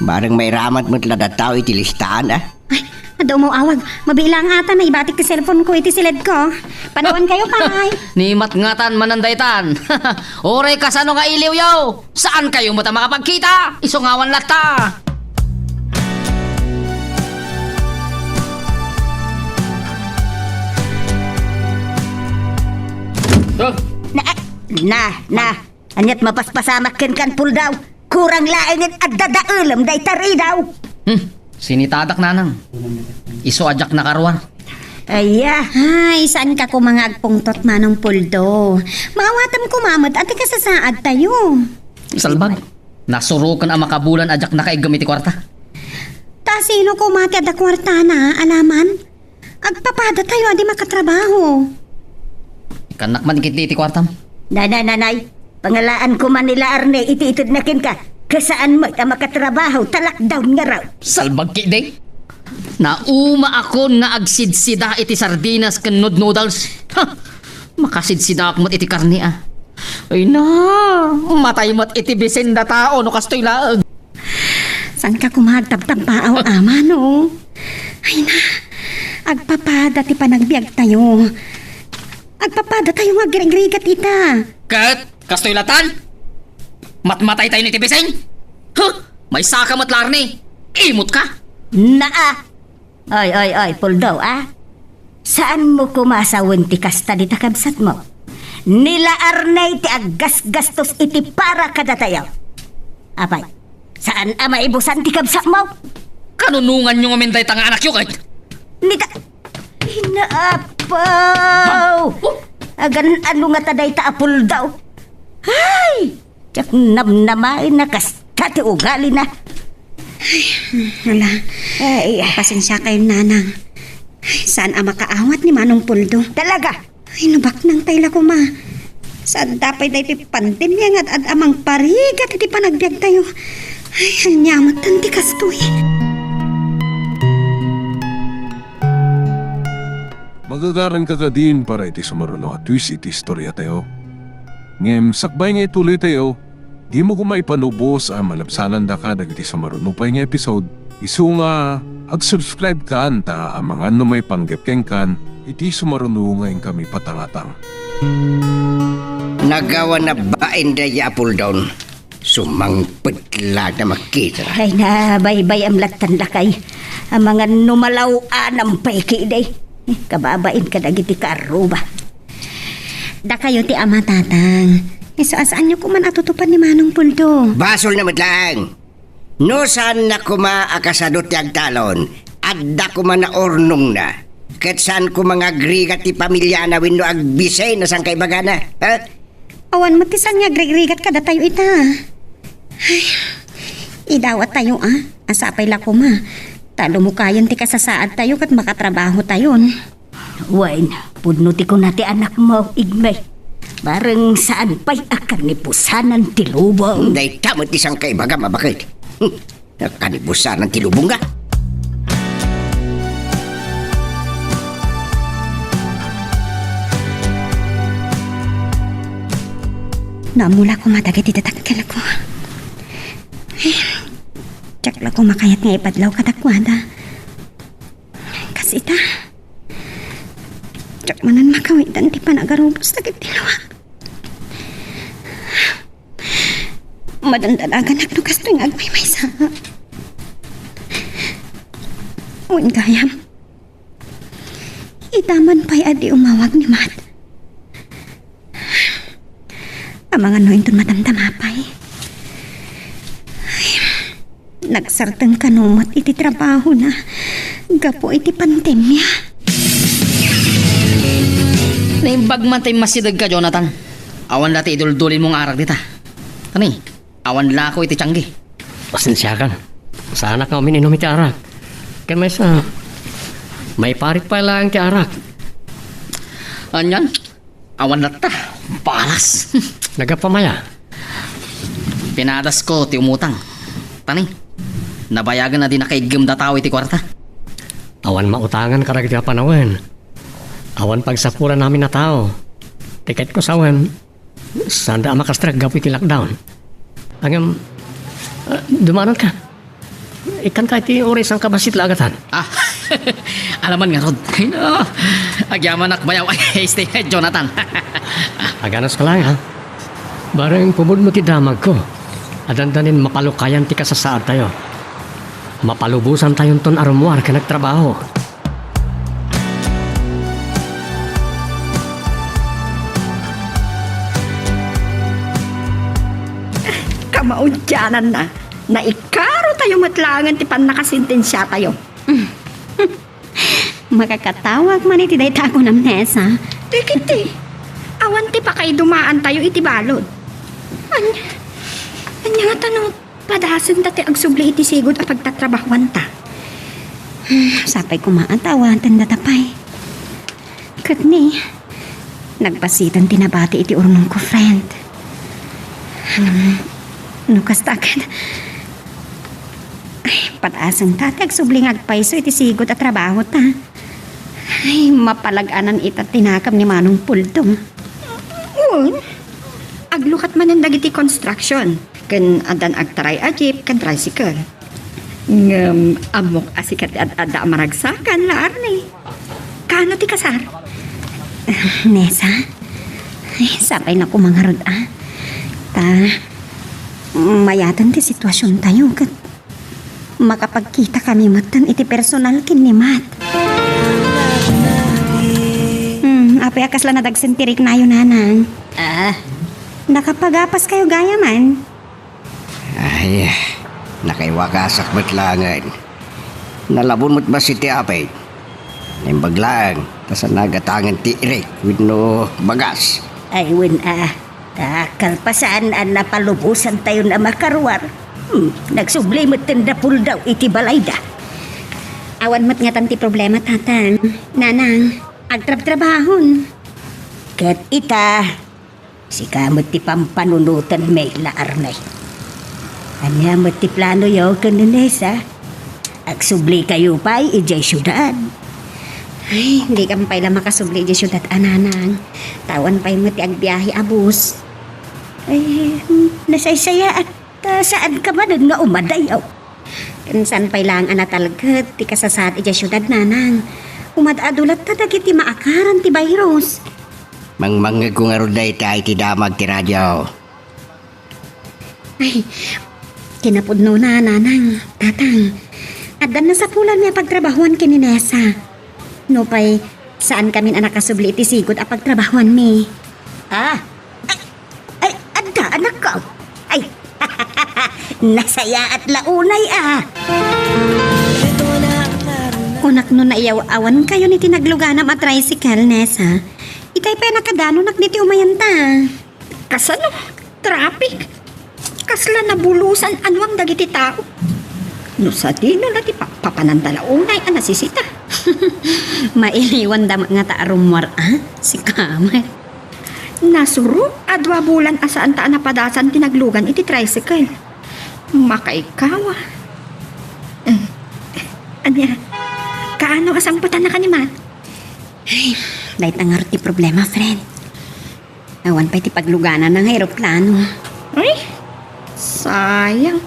bareng mairamat met la dattaw iti listaan, a? Ay, adda umaw-awag. Mabilang ata, naibatik ti cellphone ko iti siledko. Panawankayo pay. Ni matngatan manen daytan. Uray kasano nga iliwyo, saankayo met a makapagkita. Isu ngawan latta. Ah! Na, na, na. Ania't mapaspasamak kenka, Puldaw? Kurang laengen adda daelem dayta ridaw. Hmm, sinitadak, nanang. Isu a diak nakaruar. Aya. Ay, saanka koma nga agpungtot, Manong Puldo. Maawatam koma met a ti kasasaadtayo. Salbag, nasuroken a makabulan a diak nakaiggem iti kuarta. Ta sino koma ti adda kuartana, alaman? Agpapadatayo a di makatrabaho. Ikannak man ket iti kuartam. Nanay, nanay, pangalaanko man ni La Arne iti itedna kenka. Kasaan met a makatrabaho, ta lockdown ngarud. Salbag ketdi. Naumaakon nga agsidsida iti sardinas ken nood noodles. Ha! Makasidsidaak met iti karne, a. Ay na, matay met iti bisin da tao no kastoy laeng. Saanka koma agtabtabbaaw, ama, no? Ay na, agpapada ti panagbiagtayo. Agpapadatayo nga agrigrigat ita. Ket kastoy latan? Matmataytayon iti bisin? Huh! Maysaka met la, Arne. Imotka? Naa! Oy, oy, oy, Puldo, a? Saanmo koma a sawen ti kasta dita kabsatmo? Ni La Arne ti aggasgastos iti para kadatayo. Apay, saan a maibusan ti kabsatmo? Kanunonganyo ngamin dayta nga anakyo ket? Nita-, Inaapaw! Agan-ano ngata dayta a Puldo? Ay! Diak namnamaen a kasta ti ugalina. Ay, ala. Ay. Pasensiakayon, nanang. Ay, saan a makaawat ni Manong Puldo? Talaga? Ay, no baknang pay la koma. Saanda pay daytoy pandemia nga ad-ad a mangparigat iti panagbiagtayo. Ay, ania met ti kastoy? Magagaranka kadin para iti sumaruno a twist iti istoriatayo. Ngem sakbay nga ituloytayo, dimo koma ipanubos a malabsanandaka dagiti sumaruno pay nga episode. Isu nga, ag-subscribe kan ta amangan no maipanggep kenkan iti sumaruno nga inkami patangatang. Nagawan a bain dayta a Puldon. Sumangpet la ta makita. Ay, nabaybayam lattan, lakay. Amangan no malaw-anam pay kidi. Eh, kababain kadagiti kaarruba. Dakayo ti ama, tatang. Isu a saanyo koman a tutupan ni Manong Puldo. Basolna met laeng. No saanna koma a kasado ti agtalon, adda koma naurnongna. Ket saan koma nga agrigat ti pamiliana wenno agbisay no saan kaibagana, ha? Awan met ti saan nga agrigrigat kadatayo ita. Ay, idawatayo, a. Sapay la koma. Ta lumukayen ti kasasaadtayo ket makatrabahotayon. Wen, pudno ti kuna ti anakmo, Igme. Bareng saan pay a kanibusanan ti lubong. Dayta met ti saan kaibagam a baket. Nakanibusanan ti lubongga. Naammo la koma dagiti dadakkelko. Diak la koma kayat nga ipadlaw kadakuada. Kas ita, diak manen makawidan ti panagarubos dagiti luak. Madandalaganak no kastoy nga agmaymaysa. Wen gayam, ita man pay a di umawag ni Mat. Amangan no inton madamdama pay. Ay, Nagsardeng kano met iti trabahona gapu iti pandemia. Naimbag man ta immasidegka, Jonathan. Awan la ti iduldulin mo nga arak dita. Tani, awan la ako iti tianggi. Pasensiakan. Saanak nga umin-inum iti arak. Ken maysa, maiparit pay laeng ti arak. Anian? Awan latta. Balas. Nagapamaya. Pinadasko ti umutang. Tani, nabayagen a di nakaiggemda tao iti kuarta. Awan mautangan kadagiti a panawen. Awan pagsapulan amin a tao. Tiketko sawen, saanda a makastrek gapu iti lockdown. Ngem, ah, dumanon ka. Ikkan ka iti uray sangkabassit la agatan. Ah, alaman ngarud. Ay, no. Agyamanak bayaw ay stay, Jonathan. Aganas ka lang, ha? Bareng pumudno ti damagko. Adandanin mapalukayan ti kasasaadtayo. Mapalubosan tayonton a rummuar ken agtrabaho. Kamaudiananna, naikaro tayo met laengen ti pannakasentensiatayo. Makakatawag man iti dayta a kunam, Nessa. Dagiti awan ti pakaidumaantayo iti balud. Anya, anya nga tano padasenta ti agsubli iti sigud a pagtatrabahuanta. Hmm, sapay koma a ta awatenda ta pay. Ket ni, nagbasiten ti nabati iti urnongko, friend. Hmm, no kasta ket, ay, padasenta ti agsubli nga agpayso iti sigud a trabahota. Ay, mapalag-anan ita ti nakam ni Manong Puldo. Wen, aglukat manen dagiti construction, ken addan agtaray a jeep ken tricycle. Ngem ammok a sika ti ad-adda a maragsakan, la Arne. Kaano ti kasar? Nessa? Ay, sapay na koma ngarud, a. Ta, mayaten ti situasiontayo, ket makapagkita kami metten iti personal ken ni Matt. Hmm, apay a kasla nadagsen ti riknayo, nanang? Ah. Nakapagapas kayo gayam? Ay, nakaiwagasak met laengen. Nalabon met bassit ti apay. Naimbag laeng, ta saan nagatangen ti irik wenno bagas. Ay, wen a, ta kalpasan a napalubosantayon a makaruar, hmm, nagsubli metten da puldaw iti balayda. Awan met ngatan ti problema, tatang. Nanang, agtrabtrabahon. Ket ita, sika met ti pampanunotenmi, la Arne. Ania met ti planoyo ken ni Nessa? Agsublikayo pay idiay siudad? Ay, dikam pay la makasubli idiay siudad a, nanang. Ta awan pay met ti agbiahe a bus. Ay, nasaysayaat. Ta saanka manen nga umadayo? Ken saan pay laeng a natalged ti kasasaad idiay siudad, nanang. Umaad-adu latta dagiti maakaran ti virus. Mangmangngegko ngarud dayta iti damag ti radio. Ay, kinapudnona, nanang, tatang. Addan nasapulanmi a pagtrabahuan ken ni Nessa. Nupay, saankamin a nakasubli iti sigud a pagtrabahuanmi. Ah, ay, ay, adda, anakko. Ay, nasayaat la unay, a. Kunak no naiyaw-awankayon iti nagluganam a tricycle, Nessa. Itay pay a nakadanonak ditoy umayanta. Kasano? Traffic? Kasla nabulosan anuang dagiti tao? No sadino la ti pa-, papananda la unay a nasisita. Mailiwanda met ngata a rummuar, a? Sika met. Nasurok a dua bulan a saanta a napadasan ti naglugan iti tricycle. Makaikawa. Eh, ania? Kaano a sangpetanna ka ni Matt? Ay, dayta ngarud ti problema, friend. Awan pay ti paglugananna nga eroplano. Ay, sayang.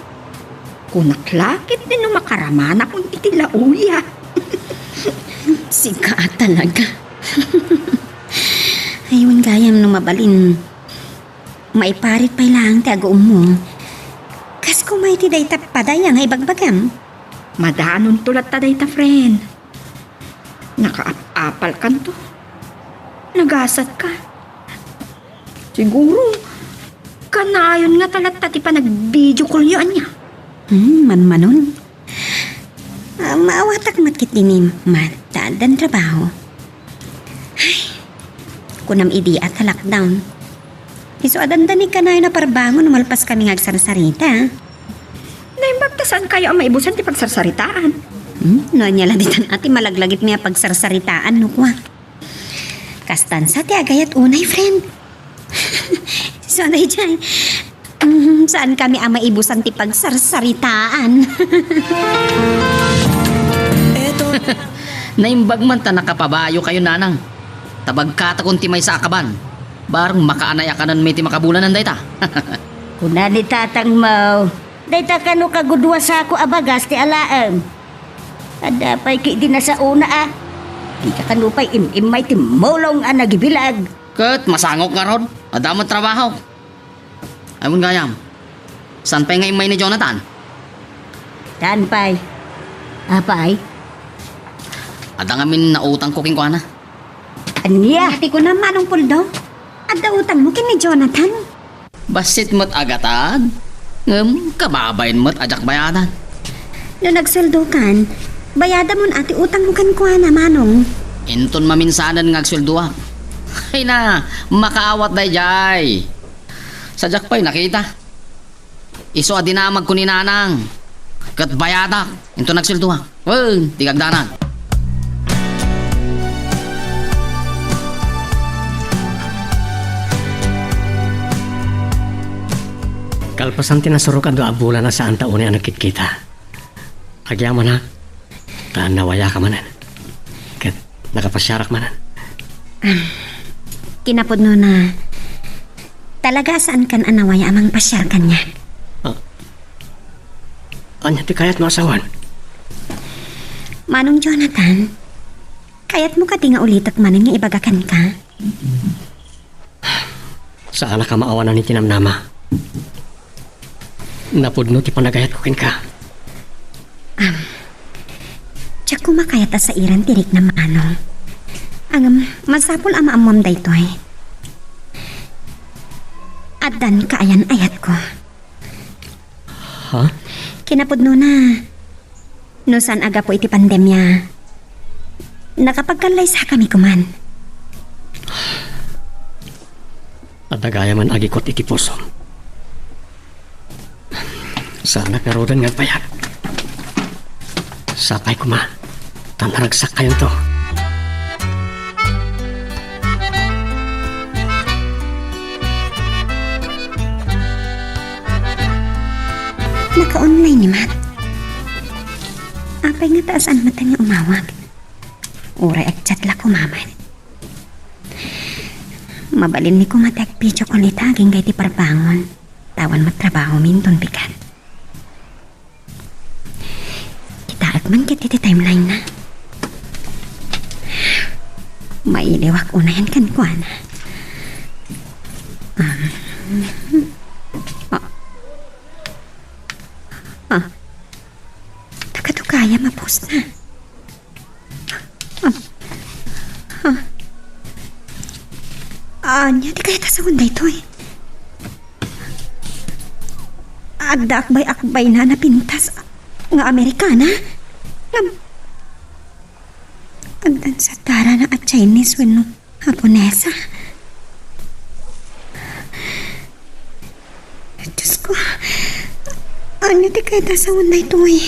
Kunak la ket no makaramanakon iti lauya. Sika talaga. Ay, wen gayam no mabalin, maiparit pay laeng ti aguummo. Kas koma iti dayta padaya nga ibagbagam. Madanonto latta dayta, friend. Nakaap-apalkanto. Nagasatka. Siguro, kanayon ngata latta ti panag-video call yo, ania? Hmm, manmanon. Ah, maawatak met ketdi ni Mat, ta addan trabaho. Ay, kunam idi a ta lockdown. Isu a dandanig kanayon a parbangon no malpaskami nga agsarsarita. Naimbag ta saankayo a maibusan ti pagsarsaritaan. Hmm, no ania la ditan a ti malaglagitmi a pagsarsaritaan no kuak. Kastan sa ti agayat unay, friend. Isu a daydiay. Mm, saankami a maibusan ti pagsarsaritaan. Naimbag man ta nakapabayokayo, nanang. Ta bagkatakon ti maysa a kaban. Bareng makaanay a kanenmi ti makabulanan dayta. Kuna ni tatangmo, dayta kano kagudua sako a bagas ti alaem. Adda pay ketdi nasaona a. Dika kano pay im-immay ti mulong a nagibilag. Ket masango ngarud, adda met trabaho. Ay, wen gayam, saan pay nga immay ni Jonathan? Saan pay? Apay? Adda ngamin nautangko kenkuana. Ania? Ati ko na, Manong Puldo, adda utangmo ken ni Jonathan? Bassit met a gatad, ngem kababain met a diak bayadan. No nagsueldokan, bayadamon a ti utangmo kenkuana, Manong. Inton maminsanen nga agsueldoak. Ay na, makaawat daydiay. Sadiak pay nakita. Isu a dinamagko ni Nanang. Ket bayadak, inton nagsueldoak. Wen, ti kagdanan. Kalpasan ti nasurok a dua a bulan a saanta unay a nagkitkita, agyamanak ta nawayaka manen. Ket nakapasiarak manen. Kinapudnona, talaga a saankan a nawaya a mangpasiar kaniak. Ah, ania ti kayatmo a sawen? Manong Jonathan, kayatmo kadi nga ulitek manen nga ibaga kenka? Saanak a maawanan iti namnama. Napudno ti panagayatko kenka. Am, diak koma kayat a sairan ti riknam, Manong. Ngem, masapul a maammoam daytoy. Addan kaayan-ayatko. Ha? Kinapudnona, no saan a gapu iti pandemia, nakapagkallaysakami koman. Adda gayam a nagikot iti pusom. Saanak ngaruden nga agbayag. Sapay koma ta naragsakkayonto. Naka-online ni Matt. Apay ngata a saan met nga umawag? Uray agchat la koma met. Mabalin ni koma ti ag-video call ita agingga iti parbangon. Ta awan met trabahomi inton bigat. Kitaek man ketdi ti timeline na. Mailiwak unayen kenkuana. Um, ah. Ah. Taga-Tugaya a post na. Ah. Ah. Ania ti kayat a sawen daytoy? Adda akbay-akbayna a napintas nga Amerikana. Ngem, agdansa darana a Chinese wenno Japonesa. Diyos ko, ania ti kayat a sawen daytoy?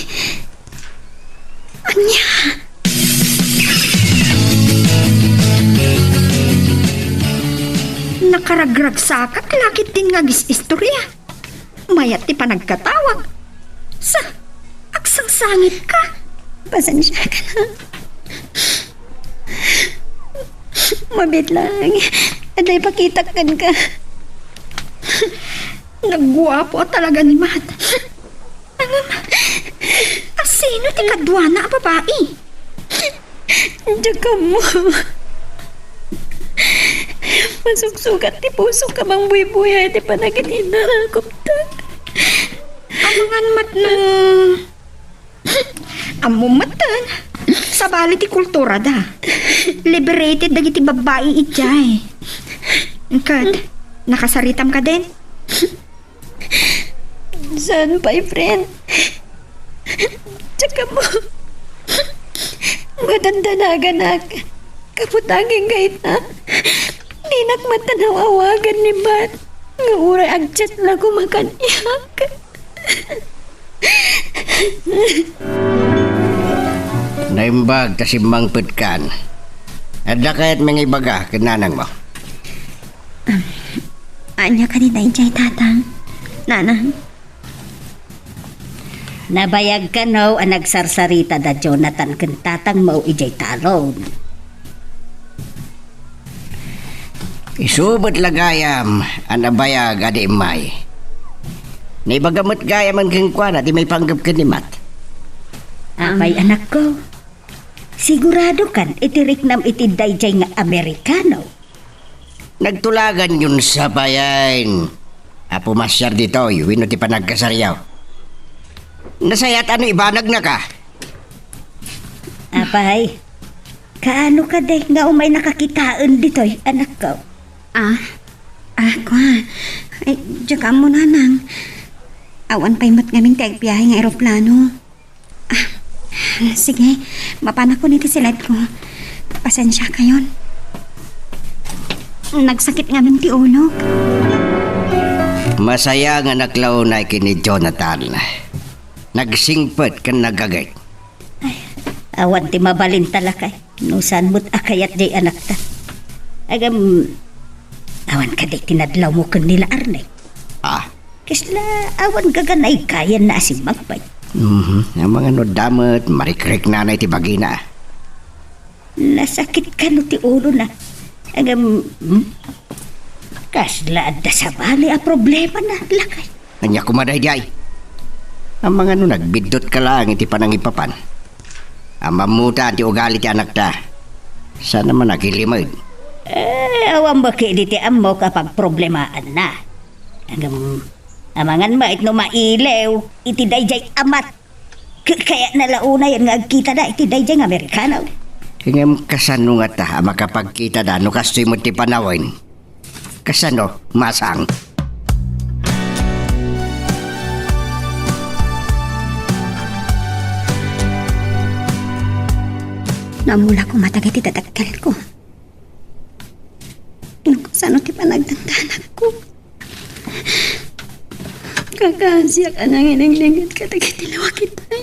Ania? Nakaragragsakak la ketdin nga agis-istorya. Mayat ti panagkatawag. Sa, agsangsangitka. Pasensiaka na. Mabiit lang. Adda ipakitak kenka. Nagguapo a talaga ni Matt. Ngem, asino ti kaduana a babai? Diak ammo. Masuksukat ti pusok a mangbuybuya iti panagin-innarakupta. Amangan met no Ammom metten, sabali ti kulturada. Liberated dagiti babbai idiay. Ket, nakasaritam kadin? Saan pay, friend? Tsaka mo, madandanaganak. Kabutangin kayta. Dinak met nawawagan ni Matt. Nga uray agchat la koma kaniak. Naimbag ta simmangpetkan. Adda kayatmi nga ibaga ken nanangmo? Ania kadi daydiay, Tatang? Nanang? Nabayag kano a nagsarsarita da Jonathan ken tatangmo idiay talon? Isu met la gayam a nabayag a di immay. Naibaga met gayamen kenkuana ti maipanggep ken ni Matt. Apay, anakko? Siguradokan iti riknam iti daydiay nga Amerikano? Nagtulaganyon sapayen a pumasiar ditoy wenno ti panagkasaryo. Nasayaat a no ibanagnaka. Apay, kaano kadi nga umaynaka kitaen ditoy, anakko? Ah, ah, kua. Ay, diak ammo, Nanang. Awan pay met ngamin ti agbiahe nga eroplano. Ah, sige, mapanakon iti siledko. Pasensiakayon. Nagsakit ngamin ti ulok. Masaya nga naklaunay ken ni Jonathan. Nagsingpet ken nagagek. Ay, awan ti mabalinta, lakay. No saan met a kayat diay anakta. Agam, awan kadi ti nadlawmo ken ni La Arne? Ah. Kasla awan gaganay kayanna a simmangpet. Mhm. Amangan no adda met marikriknana iti bagina. Nasakit kano ti ulona. Agam, hmm? Kasla adda sabali a problemana, lakay. Ania koma daydiay? Amangan no nagbiddutka laeng iti panangipapan. Ammam met ti ugali ti anakta. Saan a man agilimed. Eh, awan met kadi ti ammok a pagproblemaanna. Agam, amangan met no mailiw iti daydiay a Matt. Ka-, kayatna la unayen nga agkitada iti daydiay nga Amerikano. Ngem kasano ngata a makapagkitada no kastoy met ti panawen? Kasano, masang? Naammo la koma dagiti dadakkelko. No kasano ti panagdandanagko? Kakaasiak a nanginengngeg kadagiti lawag itay.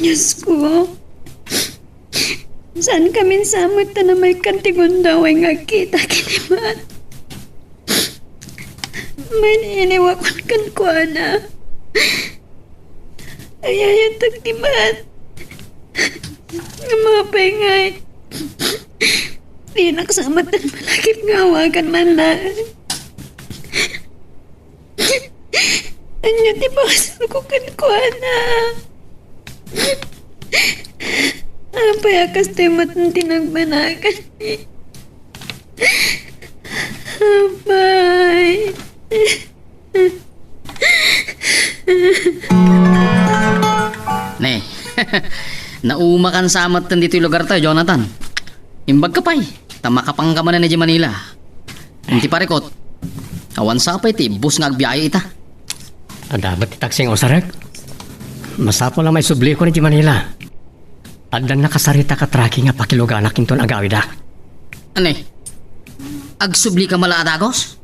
Diosko, saan kamin sa met ta namaykan ti gundaway nga agkita ken ni Matt? Mailiwakon kenkuana. Ayayatek ni Matt. Nga mapay ngay. Dinak sa met malakip nga awagan man laeng. Ania ti pasurko kenkuana? Apay a kastoy met ti nagbanagan? Apay. Ne, naumakan sa met ditoy lugartayo, Jonathan. Imbagka pay, ta makapangka manen idiay Manila. Iti parikut, awan sa pay ti bus nga agbiahe ita. Adda met ti taksi nga usarek. Masapul a maisubliko idiay Manila. Adda nakasarita ka trucking nga pakiluganak inton agawidak. Ania? Agsublika met la a dagus?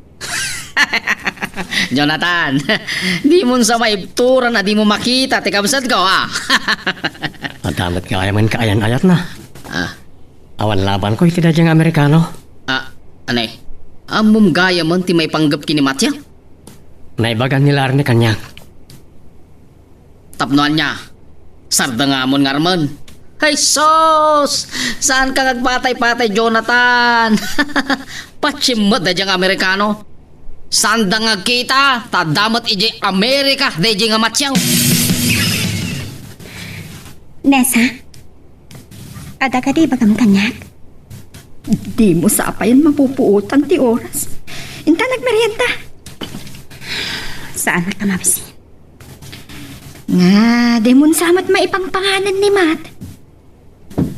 Jonathan, dimon sa maibturan a dimo makita ti kabsatko, a? Adda met gayamen kaayan-ayatna. Ah. Awan labanko iti daydiay nga Amerikano. Ah, ania? Ammom gayamen ti maipanggep ken ni Matthew? Naibagan ni La Arne kaniak. Tapno ania? Sardengamon ngarmen. Ay, sus! Saanka nga agpatay-patay, Jonathan? Patiem met daydiay nga Amerikano. Saanda nga agkita, ta adda met idiay Amerika daydiay nga Matthew. Nessa? Adda kadi ibagam kaniak? Dimo sa payen mapupuotan ti oras. Intan agmerienda. Saanak a mabisin. Nga, dimon sa met maipangpanganen ni Matt.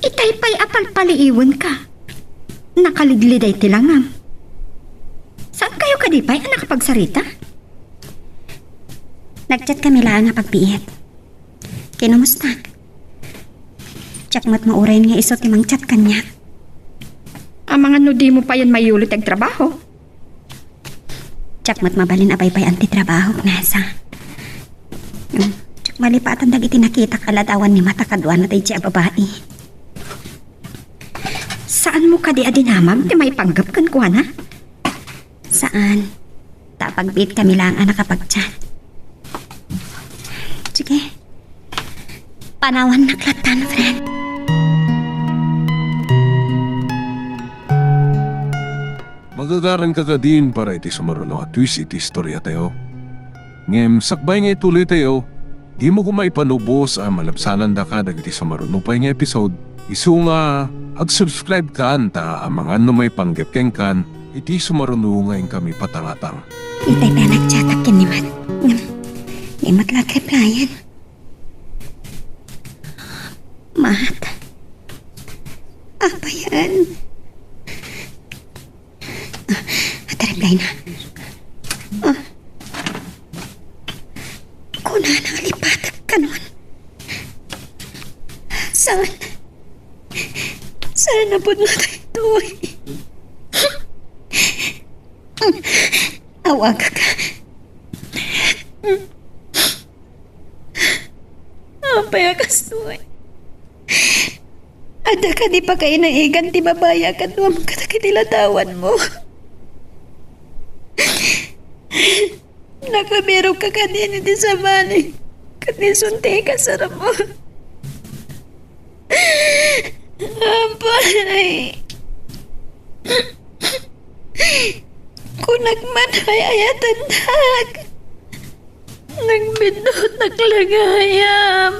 Itay pay a palpaliiwenka. Nakaligliday ti langam. Saankayo kadi pay a nakapagsarita? Nagchat kami laeng a pagbiit. Kinamustak? Diak met mauray nga isu ti mangchat kaniak. Amangan no dimo payen mayulo ti agtrabaho. Diak met mabalin a baybay-an ti trabahok, Nasa. Hmm, diak malipatan dagiti nakitak a ladawan ni Mat a kaduana daydiay a babai. Saanmo kadi a dinamag ti maipanggep kenkuana? Saan. Ta pagbiit kami laeng a nakapagchat. Sige. Panawannak lattan, friend. Magagaranka kadin para iti sumaruno a twist iti istoriatayo. Ngem sakbay nga ituloytayo, dimo koma ipanubos a malabsanandaka dagiti sumaruno pay nga episode, isu nga ag-subscribe kan ta amangan no maipanggep kenkan iti sumaruno nga inkami patangatang. Itay pay a nagchatak ken ni Mat. Ngem, di met la agreplyan. Mat. Apayan. Ah, agreplay na. Ah. Kunana nga lipatek kanon. Saan? Saan a pudno daytoy? Awagak. Apay a kastoy? Adda kadi pakainaigan ti babai a kaduam kadagiti ladawanmo? Nakabirokka kadin iti sabali ket isun ti ikasarmo? Apay, kunak man, ay-ayatennak. Nagbiddutnak la gayam.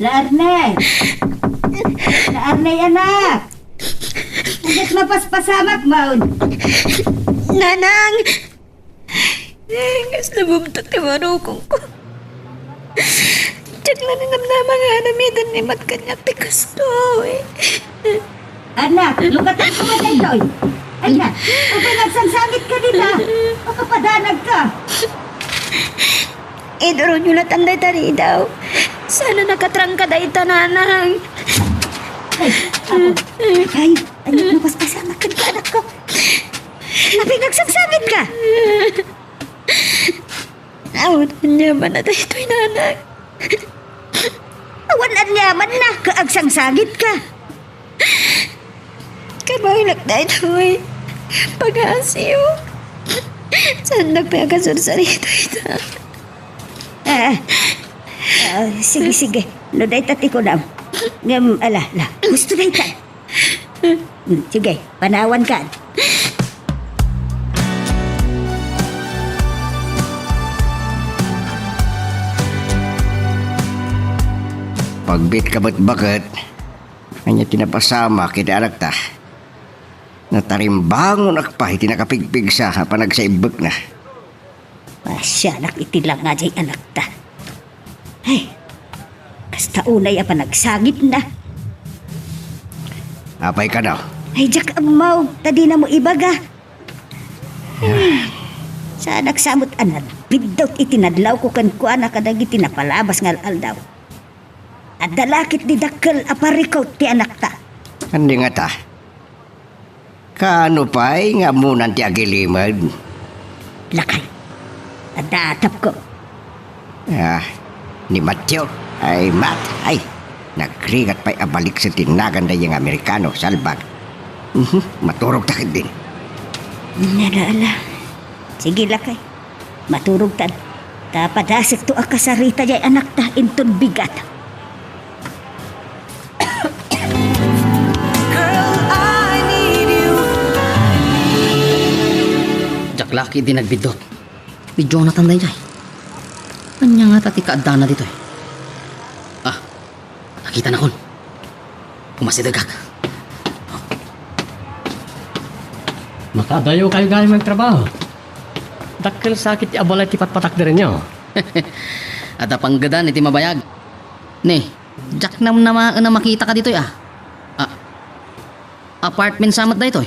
La Arnel! La Arnel, anak! Ket mapaspasamak man. Nanang! Kasla bumtang ti marukongko. Diak la namnama nga aramiden ni Mat kaniak ti kastoy. Anak, lukatan ko man daytoy. Anak, apay nagsangsangit ka dita? Makapadanag ka. Iduron yo latan dayta ridaw. Saan a nakatrangka dayta, nanang. Ay, ako. Ay, ay, napaspasamak ka, anak ko. Apay nagsangsangit ka? Awan aniamanna daytoy, nanang. Awan aniamanna ket agsangsangit ka. Kabaelak daytoy. Pag-aasiyo. Saannak pay a kasarsarita ita. Ah, ah, sige, sige. No dayta ti kunam. Ngem, ala, la, gusto dayta. Hmm, sige, panawankan. Pagbiitka met baket, ania ti napasamak iti anakta? Natarimbangonak pay iti nakapigpigsa a panagsaibbekna. Pasianak iti langa diay anakta. Ay, kasta unay a panagsangitna. Apay kano? Ay, diak ammo, ta dinamo ibaga. Ay, saanak sa met a nagbiddut iti nadlawko kenkuana kadagiti napalabas nga al-aldaw. Adda la ketdi dakkel a parikut ti anakta. Ania ngata? Kaano pay nga ammonan ti agilimed? Lakay, adda atapko. Ah, ni Matthew. Ay, Mat, ay, nagrigat pay a baliksen ti nagan daydiay nga Amerikano, salbag. Mhm, maturogta ketdin. Ala, ala. Sige, lakay. Maturogtan. Ta padasekto a kasarita diay anakta inton bigat. Diak la ketdi nagbiddut. Ni Jonathan daydiay. Ania ngata ti kaaddana ditoy? Ah, nakitanakon. Umasidegak. Makaadayokayo gayam nga agtrabaho. Dakkel sa ket ti abalay ti patpatakderenyo. Adda panggedan iti mabayag. Ni, diak namnamaen a makitaka ditoy, a. Ah, apartment sa met daytoy.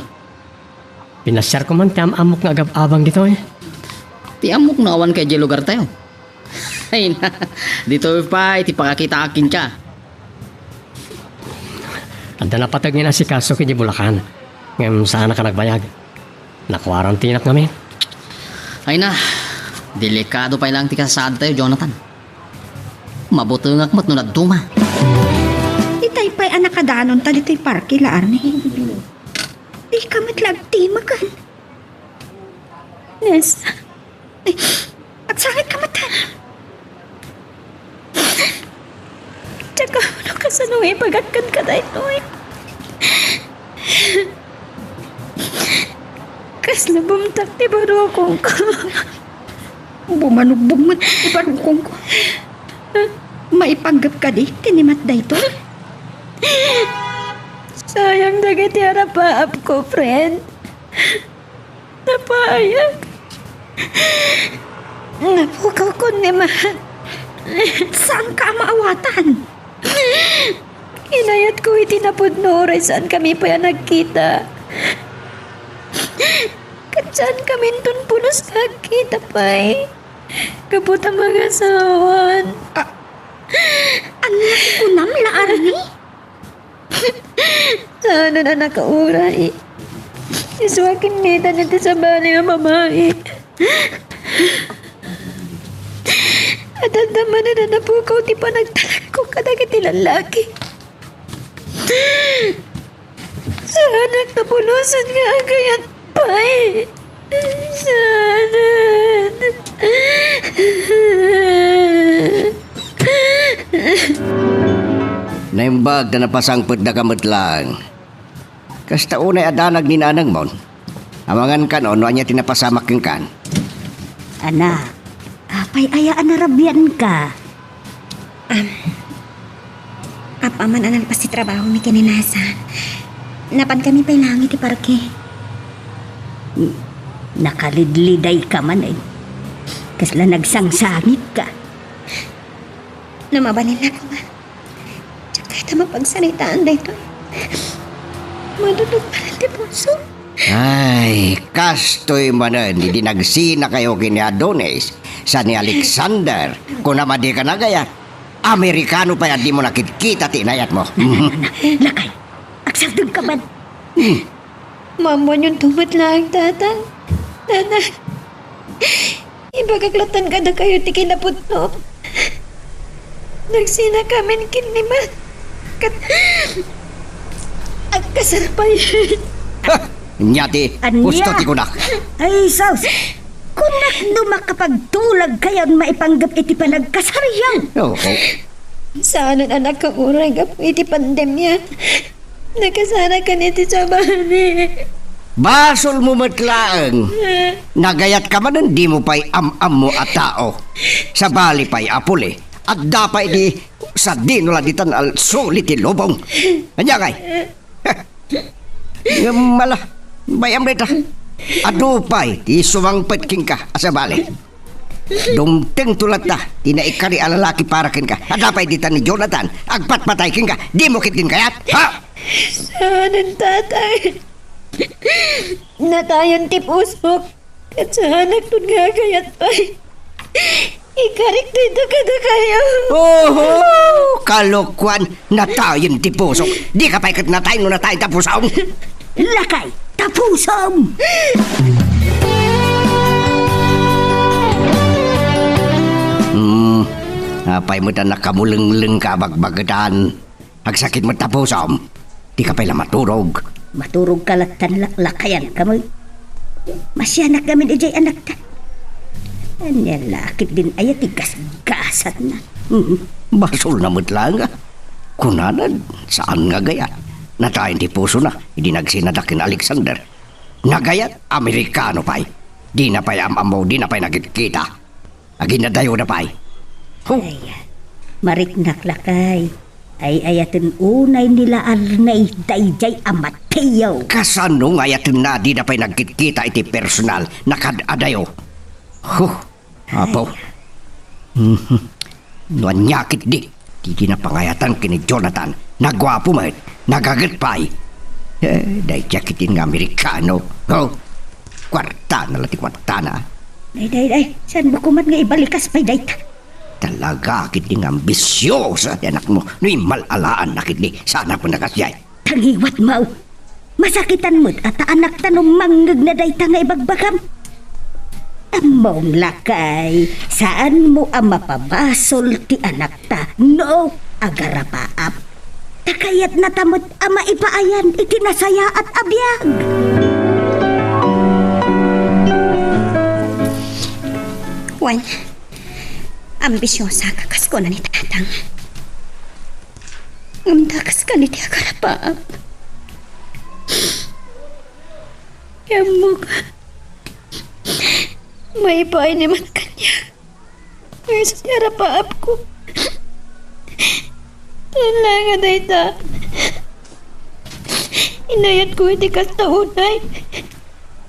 Pinasiarko man ti am-ammok nga agab-abang ditoy. Ti ammok no awan ka idiay lugartayo. Ay na, ditoy pay ti pakakitaak kenka. Adda napateg nga inasikaso idiay Bulacan, ngem saanak a nagbayag. Nakuarantinak ngamin. Ay na, delikado pay laeng ti kasasaadtayo, Jonathan. Mabutengak met no nadduma. Itay pay a nakadanonta ditoy parke la, Arnie. Dika met la agtimaken. Nessa. Ay, agsangit ka met. Diak ammo no kasano nga ibagat kenka daytoy. Kasla bumtak ti barukongko. Bumanugbog met ti barukongko. Maipanggep kadi ti nimat daytoy? Sayang dagiti arapaapko, friend. Napayag. Napukawkon ni Matt. Saanka a maawatan? Inayatko iti napudno uray saankami pay a nagkita. Ket saankaminton pulos nga agkita pay gapu ta mangasawan. A-, ania ti kunam la, Arnie? Saanen a nakauray. Isu a kinnitan iti sabali a babai. Adda manen a napukaw ti panagtalekko kadagiti lallaki. Saanak ta pulosen nga agayat pay. Saanen. Naimbag ta napasangpetdaka met laeng. Kasta unay a danag ni nanangmon. Amangan kano no ania ti napasamak kenka. Anak, apay aya a narabianka? Am, apaman a nalpas ti trabahomi ken ni Nessa, napankami pay laeng iti parke. Nakalidlidayka manen. Kasla nagsangsangitka. No mabalinnak, Ama, diak kayat a mapagsaritaan daytoy. Madutog manen ti puso. Ay, kastoy manen idi nagsinakayo ken ni Adonis, sa ni Alexander, kunam a dika nagayat. Amerikano pay a dimo nakitkita ti inayatmo. Lakay, agsardengka man. Hmm. Maammoanyonto met laeng, Tatang. Nanang, ibagak lattan kadakayo ti kinapudno. Nagsinakamin ken ni Matt. Ket agkasar pay. Ha! Ania ti Ania? Husto ti kunak. Ay, sus! Kunak no makapagtulagkayon maipanggep iti panagkasaryo. Oo. Saanen a nakauray gapu iti pandemia. Nakasarakan iti sabali. Basolmo met laeng. Nagayatka manen dimo pay am-ammo a tao. Sabali pay a puli, adda pay di sadino la ditan a suli ti lubong. Ania ngay? Ngem ala, bay-am dayta. Adu pay ti sumangpet kenka a sabali. Dumtengto latta ti naikari a lalaki para kenka. Adda pay ditan ni Jonathan agpatpatay kenka. Dimo ketdin kayat? Ha? Saanen, Tatay. Natayen ti pusok. Ket saanakton nga agayat pay. Ikarik dayta kadakayo. Oho! Kalokuan! Natayen ti pusok. Dika pay ket natay no natayen ta pusom. Lakay, ta pusom! Hmm, apay met a nakamulenglengka a bagbagetan? Agsakit met ta pusom. Dika pay la maturog. Maturogka lattan, laklakayanka met. Masianak ngamin idiay anakta. Ania la ketdin aya ti gasgasatna? Mhm. Basolna met laeng a. Kunana, saan nga agayat. Natayen ti pusona idi nagsinada ken Alexander. Nagayat, Amerikano pay. Dina pay am-ammo, dina pay nakitkita. Aginadayoda pay. Huh. Ay, mariknak, lakay. Ay-ayaten unay ni la Arnay daydiay a Mateo. Kasano nga ayatenna a dida pay nagkitkita iti personal? Nakad-adayo. Huh, Apo. Ay. Mhm. No ania ketdi, ti kinapangayatan ken ni Jonathan, naguapo met, nagaget pay. Eh, dayta ketdin nga Amerikano. Oh, Kuartana la ti kuartana. Day, day, day, saanmo koma nga ibalikas pay dayta? Talaga ketdi nga ambisyosa ti anakmo no immal-alaanna ketdi saan a pagkasiay. Tangiwat, Mao. Masakitan met a ta anakta no mangngegna dayta nga ibagbagam. Ammom lakay, saanmo a mapabasol ti anakta no agarapaap. Ta kayatnata met a maipaayan iti nasayaat a biag. Wen, ambisyosa ka kas kuna ni Tatang. Ngem dakes kano ti agarapaap. Ammok, maipaay ni man kaniak. Kaysa ti arapaapko. Saan la nga dayta, inayatko iti kasta unay.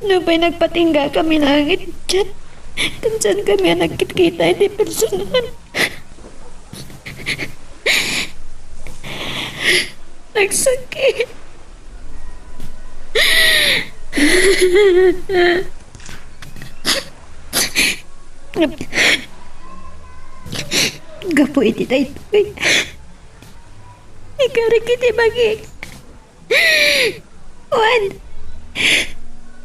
Nupay nagpatingga kami laeng iti chat, ken saan kami a nagkitkita iti personal. Nagsakit. Gapu iti daytoy, ikarik iti bagik. Wen,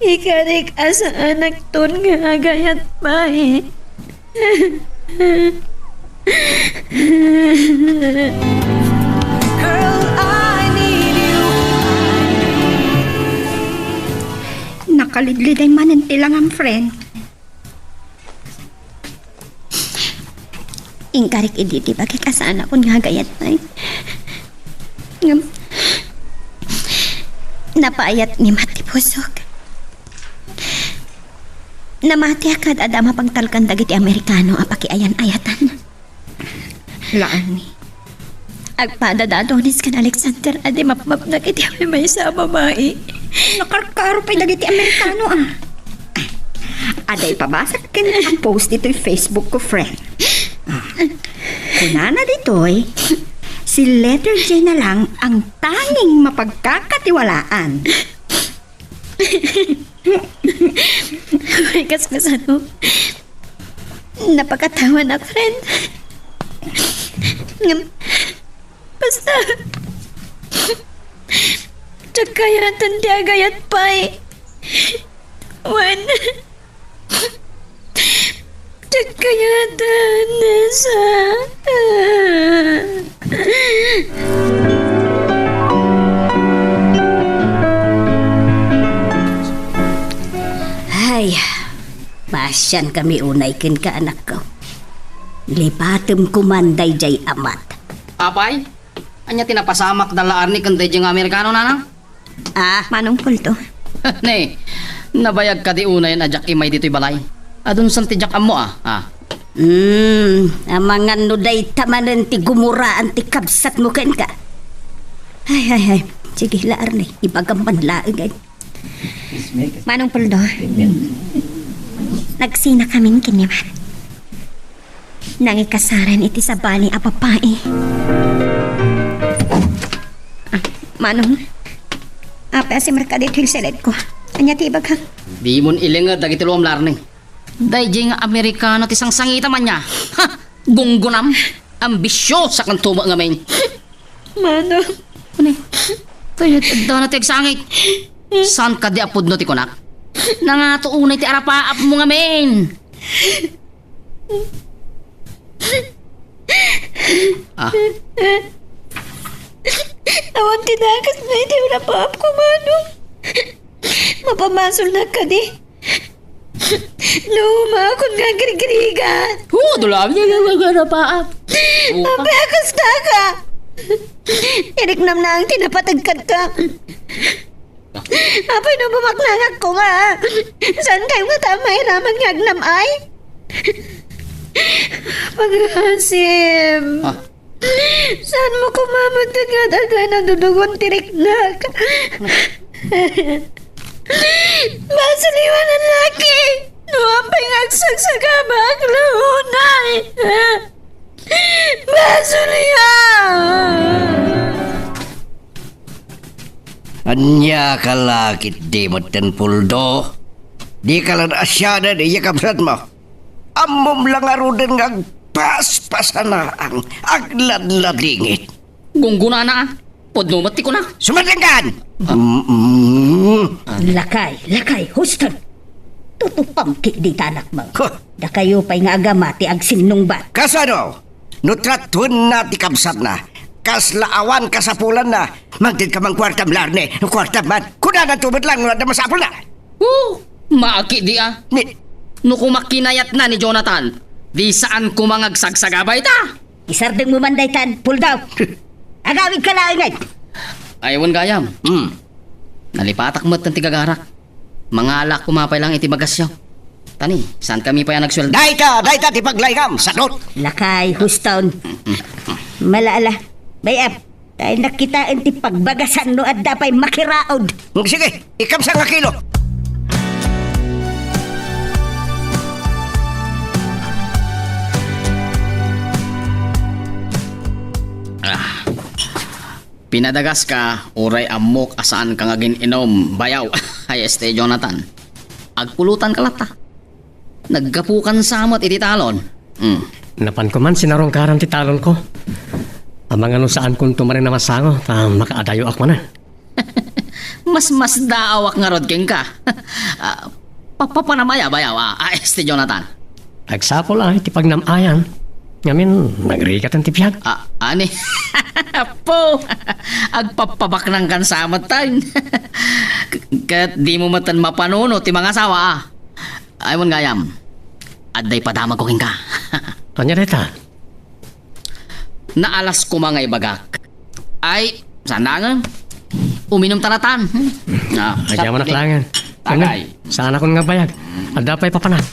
ikarik a saanakton nga agayat pay. Girl, I need you. Nakalidliday manen ti langam, friend. Inkarik idi ti bagik a saanakon nga agayat pay. Ngem, napaayat ni Mat ti pusok. Namatiak kad adda mapagtalkan dagiti Amerikano a pakiayan-ayatan. Laeng ni. Agpada da Adonis ken Alexander a di mapmapnak iti maysa a babai. Nakarkaro pay dagiti Amerikano, ah. Adda ipabasa ken a post ditoy Facebook ko, friend. Ah. Kunana ditoy, si letter J na lang ang tanging mapagkakatiwalaan. Ay, kas, kasano? Napakatawanak, friend. Ngem, basta, diak kayatan ti agayat pay. Wen, diak kayatan sa. Ay, pasian kami unay kenka, anakko. Lipatem koman daydiay a Mat. Apay, ania ti napasamak da la Arnie ken daydiay nga Amerikano, nanang? Ah, Manong Puldo. Ne, nabayag kadi unayen a diak immay ditoy balay? Adunsan ti diak ammo, ah. Ah. Hmm, amangan no dayta manen ti gumuraan ti kabsatmo kenka. Ay, ay, ay. Sige la, Arnie. Ibagam man laeng, ay. Manong Puldo, nagsinakamin ken ni Mat. Nangikasaran iti sabali a babai. Ah, Manong, apay a simrekka ditoy seled ko? Ania ti ibagak? Dimon ilinged dagiti luam, Arnie. Daydiay nga Amerikano ti sangsangitam ania. Ha! Gunggunam! Ambisyosakanto met ngamin. Manong. Ania? Kayat addana ti agsangit. Saan kadi a pudno ti kunak? Nangato unay ti arapaapmo ngamin. Ah. Awan ti dakes na iti arapaapko, Manong. Mapamasolnak kadi? No, umakon nga agrigrigat. Hu, dula, arapaap. Apay a kasta ka? Iriknam na ang tinapategkadka. Apay no bumaknangak ko nga. Saan kayo nga ta mairaman nga agnam ay? Paghasim. Ah. Saan mo kumamot nga dagay na dudugon ti riknak? Basol iwanan laki! No apay nga agsagsagaba, aglaunay! Basol iya! Ania ka la ketdi metten, Puldo? Dika la naasianan, iya kabsatmo. Ammom la ngaruden nga agpaspasanaang, agladladingit. Gunggonana, a. Pudno met ti kuna. Sumadengkan! Mm-mm. Lakay, lakay, Houston. Tutupam ketdi ta anakmo. Huh. Dakayo pay nga agama ti agsinnungbat. Kasano? No tratuenna ti kabsatna, kasla awan kasapulanna, mangted ka man kuartam, Larne, no kuartam man. Kunananto met laeng no adda masapulna. Oh, maaki di a. Ni- No koma kinayatna ni Jonathan, di saan koma nga agsagsagaba ita. Isardengmo man daytan, Puldaw. Agawidka laeng, ay. Ay, wen gayam. Hmm. Nalipatak met ti gagarak. Mangalak koma pay laeng iti bagasyo. Tani, saankami pay a nagsueldo? Dayta, dayta ti paglaingam, sadot. Lakay, Houston. Mala, ala. Bay-am, ta innak kitaen ti pagbagasan no adda pay makiraod. Sige, ikam sangakilo. Ah. Pinadagaska, uray ammok a saanka nga agin-inum, bayaw. Ay, este, Jonathan. Agpulutanka latta. Naggapukan sa met iti talon. Hmm. Napanko man sinarungkaran ti talonko. Amangan no saankonto manen a masango, ta makaadayoak manen. Masmasdaawak ngarud kenka. Ah, papapanam aya, bayaw, a, a, este, Jonathan. Agsapul a iti pagnam-ayan. Ngamin, nagrigat ti biag. Ah, ani? Apo! Agpapabaknangkan sa met tayo. Ket dimo met mapanunot ti mangasawa, a. Ay, wen gayam, adda ipadamagko kenka. Ania dayta? Naalas koma nga ibagak. Ay, saan dangen? Uminum ta latan. Ah, ay, diaman a klangen. Tagay. Saanakon nga agbayag. Adda pay papanak.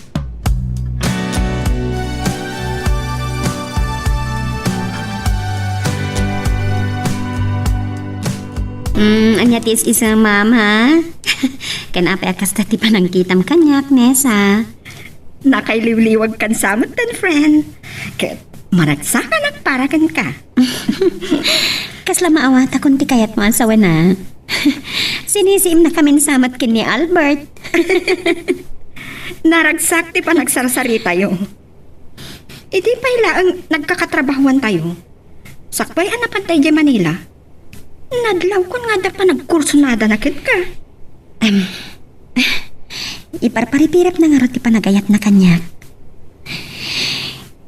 Mm, ania ti is-isem, ma'am, ha? Ken apay a kasta ti panangkitam kaniak, Nessa? Nakailiwliwagkan sa metten, friend. Ket maragsakanak para kenka. Kasla maawatakon ti kayatmo a sawen a. Sinisiimnakamin sa met ken ni Albert. Naragsak ti panagsarsaritayo. Idi pay laeng nagkakatrabahoantayo, sakbay a napantay idiay Manila, nadlawkon nga adda panagkursunadana kenka. Em, iparparipirepna ngarud ti panagayatna kaniak.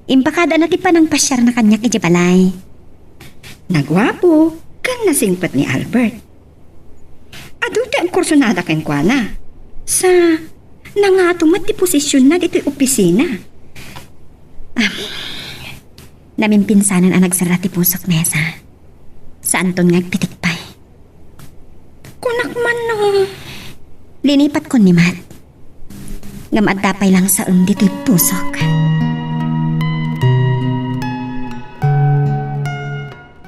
Impakadana ti panangpasiarna kaniak idiay balay. Naguapo ken nasingpet ni Albert. Adu ti agkursunada kenkuana. Sa, nangato met ti posisionna ditoy opisina. Ah, namimpinsanen a nagsarra ti pusok, Nessa. Saanton nga agpitik pay. Kunak man no. Linipatkon ni Matt. Ngem adda pay langsaen ditoy pusok.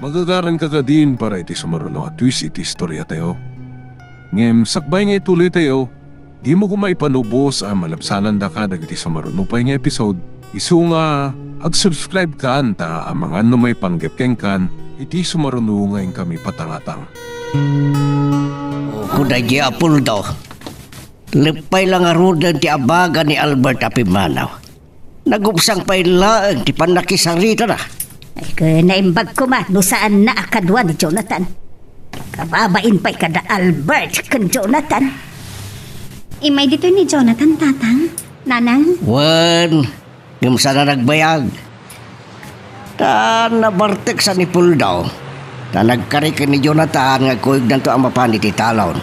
Magagaranka kadin para iti sumaruno a twist iti istoriatayo. Ngem sakbay nga ituloytayo, dimo koma ipanubos a malabsanandaka dagiti sumaruno pay nga episode, isu nga ag-subscribe kan ta amangan no maipanggep kenkan iti sumaruno nga inkami patangatang. Kuna diay Apoldo, leppay la ngaruden ti abaga ni Albert a pimmanaw. Nagubsang pay laeng ti pannakisaritana. Ay, ket naimbag koma no saanna a kadua ni Jonathan. Kababain pay kada Albert ken Jonathan. Immay ditoy ni Jonathan, Tatang, Nanang. Wen, ngem saan a nagbayag. Ta nabartek sa ni Puldaw. Ta nagkari ken ni Jonathan nga agkuyogdanto a mapan iti talon.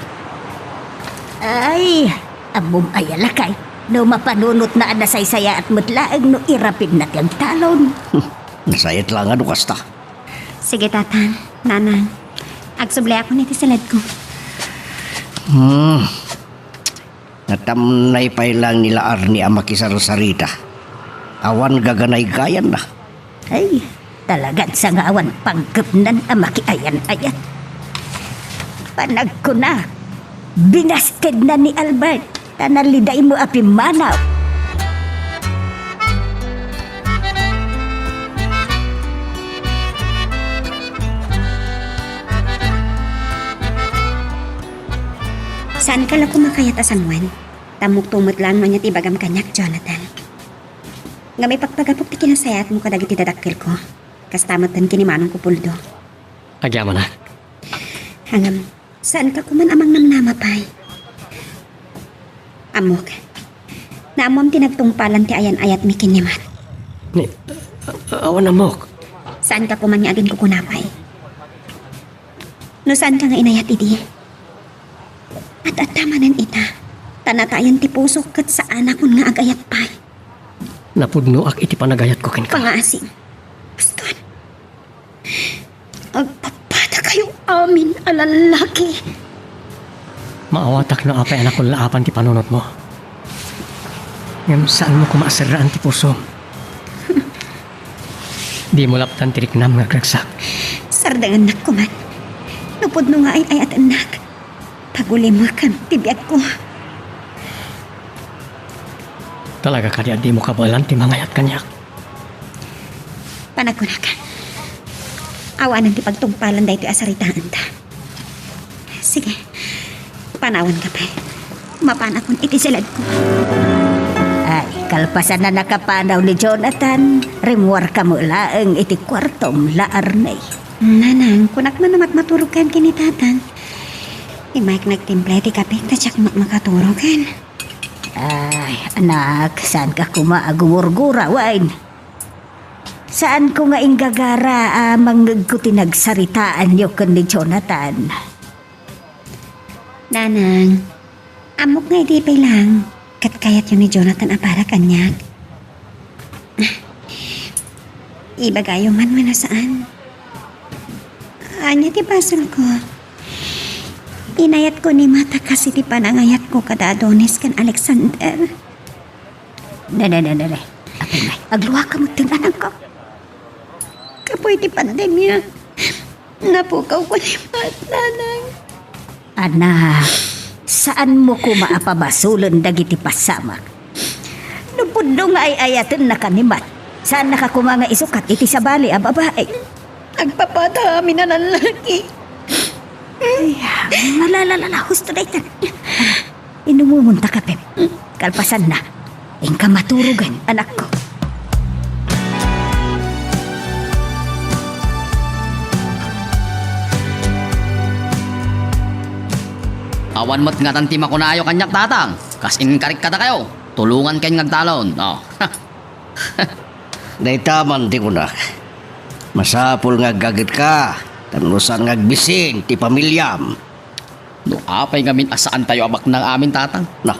Ay, ammom aya, lakay, no mapanunotna a nasaysayaat met laeng no irapidna ti agtalon. Nasayat la nga no kasta. Sige, Tatang, Nanang. Agsubli ako iti siledko. Hmm. Natamnay pay laeng ni la Arnie a makisarsarita. Awan gaganaygayanna. Ay, talagan sa nga awan panggepnan a makiayan-ayan. Panagkuna, binastedna ni Albert, ta nalidaymo a pimmanaw. Saanka la koma kayat a sangoen? Ammokto met laeng no ania ti ibagam kaniak, Jonathan. Ngem ipagpagapok ti kinasayaatmo kadagiti dadakkelko. Kasta metten ken ni Manong Kupuldo. Agyamanak. Ngem, saanka koman a mangnamnama pay. Ammok, naammoam ti nagtungpalan ti ayan-ayatmi ken ni Mat. Ni, a-, awan, Ammok. Saanka koman nga aginkukuna pay. No saanka nga inayat idi, at-atta manen ita, ta natayen ti pusok ket saanakon nga agayat pay. Napudnoak iti panagayatko kenka. Pangngaasim. Puston. Agpapatakayo amin a lallaki. Maawatak no apay a nakullaapan ti panunotmo. Ngem saanmo koma a serraan ti pusom. Dimo lapdan ti riknam nga agragsak. Sardengennak koman. No pudno nga ay-ayatennak, pagulimekam ti biagko. Talaga kadi a dimo kabaelan ti mangayat kaniak? Panagkunak, awanen ti pagtungpalan daytoy a saritaanta. Sige, panawanka pay. Mapanakon iti siledko. Ay, kalpasan a nakapanaw ni Jonathan, rimmuarka met laeng iti kuartom, La Arne. Nanang, kunak man a matmaturogkan ken ni Tatang. Immaek nagtimpla iti kape, ta diak met makaturogen. Ay, anak, saanka koma a gumurgura, wen? Saanko nga inggagara a mangngegko ti nagsaritaanyo ken ni Jonathan. Nanang, ammok nga idi pay laeng ket kayatyo ni Jonathan a para kaniak. Ibagayo man wenno saan? Ania ti basolko? Inayatko ni Mat a kas iti panangayatko kada Adonis ken Alexander. Ne, ne, ne, ne, ne. Apay ngay, agluaka metten, anakko. Gapu iti pandemia, napukawko ni Mat, Nanang. Anak, saanmo koma a pabasolen dagiti pasamak. No pudno nga ay-ayatennaka ni Mat, saannaka koma nga isukat iti sabali a babai. Agpapata amin a lallaki. Ay, malalalala, husto dayta. Inumomon ta kape. Kalpasanna, inka maturogen, anakko. Awan met ngatan ti makunayo kaniak, Tatang. Kas inkarik kadakayo, tulongankayon nga agtalon. Oh. Dayta man ti kunak. Masapul nga aggagetka, ta no saan nga agbisin ti pamiliam. No apay ngamin a saantayo a baknang amin, Tatang? Na.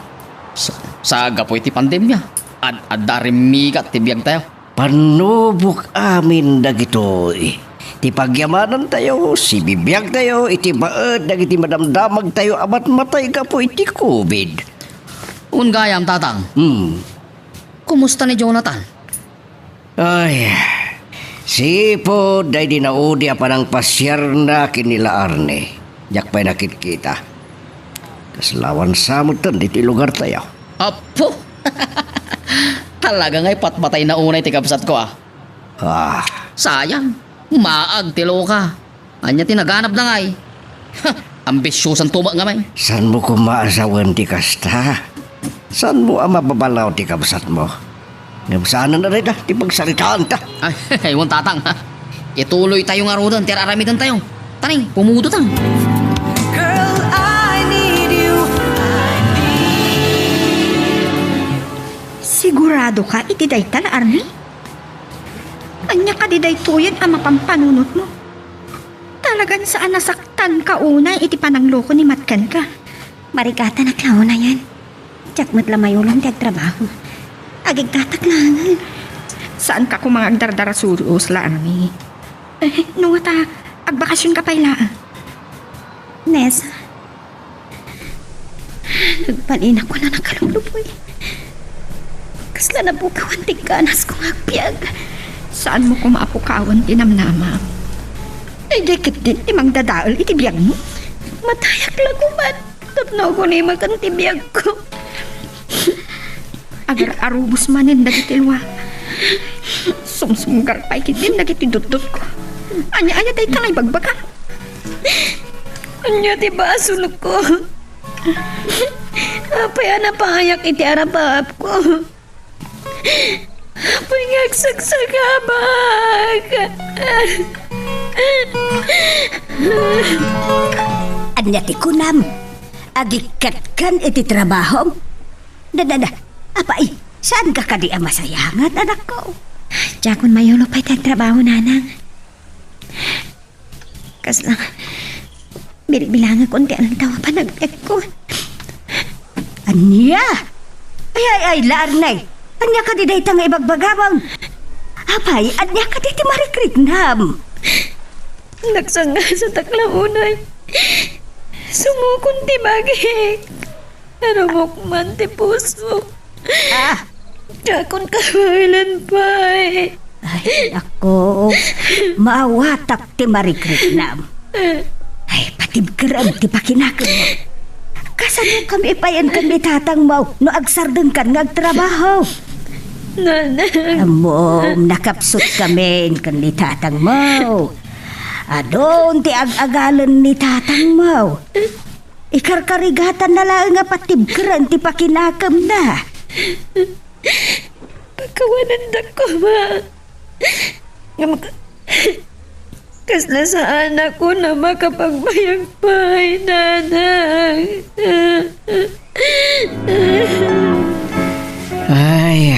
Sa, sa gapu iti pandemia, ad-adda a rimmigat ti biagtayo. Pannubok amin dagitoy. Ti pagyamanantayo, sibibiagtayo iti baet dagiti madamdamagtayo a matmatay gapu iti covid. Wen gayam, Tatang. Hmm. Kumusta ni Jonathan? Ay, sipud daydi naudi a panangpasiarna ken ni La Arne, diak pay nakitkita. Kasla awan sa metten ditoy lugartayo. Apo! Talaga nga ipatpatayna unay ti kabsatko, a. Ah. Sayang, maag ti loka. Ania ti naganabna ngay? Ha, ambisiosanto met ngamin. Saanmo koma a sawen ti kasta? Saanmo a mababalaw ti kabsatmo? Ngem saanen a dayta ti pagsaritaanta. Ay, wen, Tatang, ha? Ituloytayo ngaruden ti ar-aramidentayo. Tani, pumudotan. Girl, I need you. I need you. Sigurado ka iti dayta, La Arne? Ania kadi daytoyen a mapampanunotmo? Talagan saan a nasaktanka unay iti panangloko ni Mat kenka. Marigatanak la unayen. Diak met la mayulong ti agtrabaho. Agiggatak laengen. Saanka koma nga agdardarasuros, La Arne. Eh, no ta, agbakasionka pay laeng. Nessa, nagbalinakon a nakaluluboy. Kasla napukawan ti ganasko nga agbiag. Saanmo koma a pukawen ti namnamam? Daydiay ketdin ti mangdadael iti biagmo. Matayak la koman tapno agunimakan ti biagko. Agar-arubos manen dagiti lua. Sumsumgar pay ketdin dagiti dutdotko. Ania, ania dayta nga ibagbagam? Ania ti basolko? Apay a napayak iti arapaapko? Apay nga agsagsagabak? Ania ti kunam? Agikkatkan iti trabahom? Da, da, da. Apay, saanka kadi a masayangan, anakko? Diakon mayulo pay ti agtrabaho, nanang. Kasla, bilbilangakon ti aldaw a panagbiagko. Ania? Ay, ay, ay, Larne! Ania kadi dayta nga ibagbagam? Apay, ania kadi ti marikriknam? Nagsangasatak la unay. Sumukon ti bagik. Narumukman ti puso. Ah! Diakon kabaelan pay. Ay, ako, maawatak ti marikriknam. Ay, patibkerem ti pakinakem. Kasano kami payen ken ni tatangmo no agsardengkan nga agtrabaho? Nanang. Ammom, nakapsut kami ken ni tatangmo. Adun ti ag-agalen ni tatangmo. Ikarkarigatanna laeng a patibkeren ti pakinakemna. Pakawanendak koma. Ngem ka-, kasla saanak a makapagbayag pay, nanang. Ay,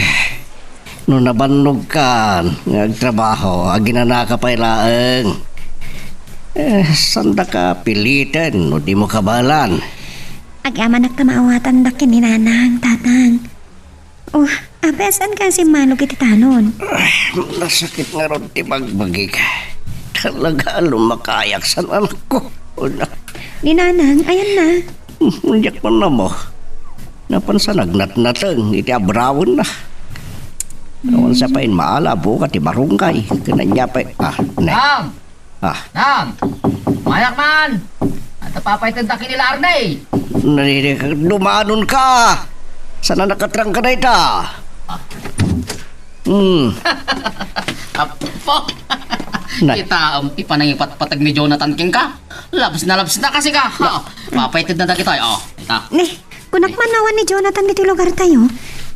no nabannogkan nga agtrabaho, aginanaka pay laeng. Eh, saandaka piliten no dimo kabaelan? Agyamanak ta maawatandak ken ni nanang, tatang. Oh, apay a saanka a simmalog iti talon? Ay, nasakit ngarud ti bagbagik. Talaga, lumakayak san anakko. Una. Ni nanang, ayanna. Hmm, diak man ammo. Napan sa nagnatnateng iti abrawenna. Awan sa pay maala, buka ti barangay. Ken ania pay, ah, ne. Nang! Ah. Nang! Mayak man! Adda papaytendak ken ni Larne. Naririk, dumanonka! Saan a nakatrangka dayta? Ah. Hmm. Apo! Nay. Kitaem ti panangipatpateg ni Jonathan kenka. Labs na labs na kasi ka. Ha. Papaytedna dagitoy, oh. Ita. Ne, kunak man awan ni Jonathan ditoy lugartayo.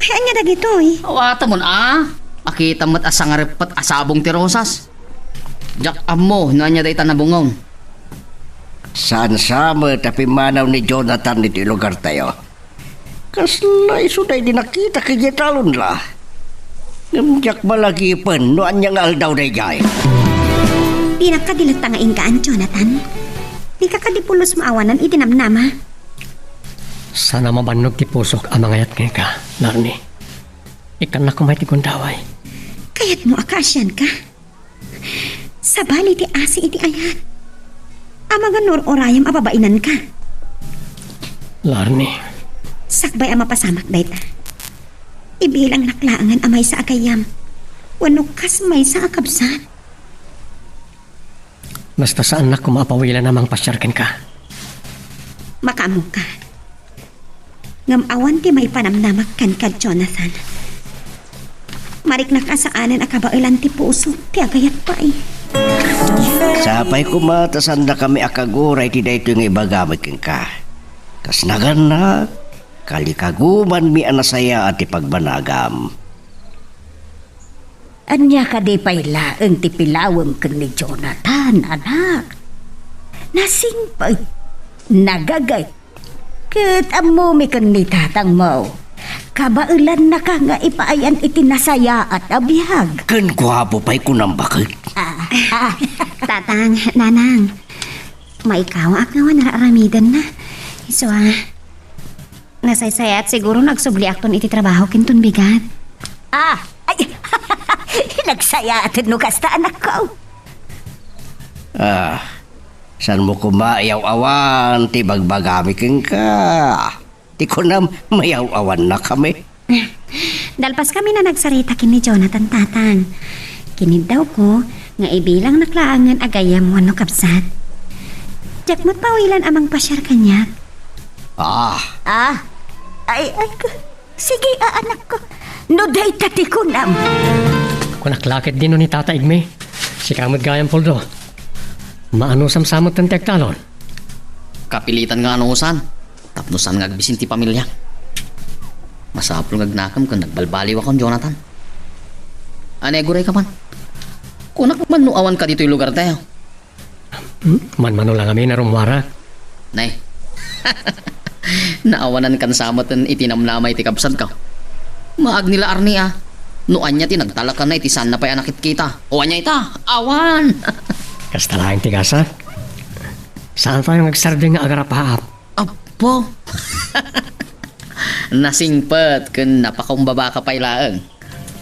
Ay, ania dagitoy? Awatam, ah. Makitam met a sangareppet a sabong ti rosas. Diak ammo no ania dayta nabungong. Saan sa met a pimmanaw ni Jonathan ditoy lugartayo? Kasla isu daydi nakitak idiay talon la. Ngem diak malagipen no ania nga aldaw daydiay. Dinak kadi latta nga inkaan, Jonathan. Dika kadi pulos maawanan iti namnama. Saan a mabannog ti pusok a mangayat kenka, Larne. Ikkannak koma iti gundaway. Kayatmo a kaasianka? Sabali ti asi iti ayat. Amangan no ur-urayam a babainanka. Larne. Sakbay a mapasamak dayta, ibilangnak laengen a maysa a gayyem wenno kas maysa a kabsat. Basta saannak koma a pawilan a mangpasiar kenka. Makaammoka. Ngem awan ti maipanamnamak kenka, Jonathan. Mariknak a saanen a kabaelan ti pusok ti agayat pay. Sapay koma ta saandakami a kaguray iti daytoy nga ibagami kenka. Kas nagannak, kalikagumanmi a nasayaat ti pagbanagam. Ania kadi pay laeng ti pilawem ken ni Jonathan, anak? Nasingpet, nagaget, ket ammomi ken ni tatangmo. Kabaelannaka nga ipaayan iti nasayaat a biag. Ken guapo pay kunam baket. Ah, ah. Tatang, nanang, maikawaak nga awan ar-aramidenna. Isu a, nasaysayaat siguro no agsubliakton iti trabaho ken ton bigat. Ah, ay, nagsayaaten no kasta, anakko. Ah, saanmo koma iyaw-awan ti bagbagami kenka? Ti kunam, mayaw-awannakami. Dalpaskami a nagsarita ken ni Jonathan, tatang. Kiniddawko nga ibilangnak laengen a gayyem wenno kabsat. Diak met pawilan a mangpasiar kaniak. Ah. Ah. Ay, ay, ko. Sige, a, anakko. No dayta ti kunam. Kunak la ketdi no ni Tata Igme. Sika met gayam, Poldo. Maanusam sa met ti agtalon. Kapilitan nga anusan. Tapno saan nga agbisin ti pamiliak. Masapul nga agnakem ken nagbalbaliwakon, Jonathan. Ania, aguray ka man? Kunak man no awan ka ditoy lugar tayo. Hmm? Manmano lang amin a rummuarak. Nay. Naawanan kan sa met iti namnama iti kabsatko. Maag ni la Arnie a. No ania ti nagtalakana iti saanna pay a nakitkita. O ania ita? Awan! Kasta laeng ti gasat. Saan pay nga agsardeng nga agarapaap? Apo! Nasingpet ken napakakumbaba ka pay laeng.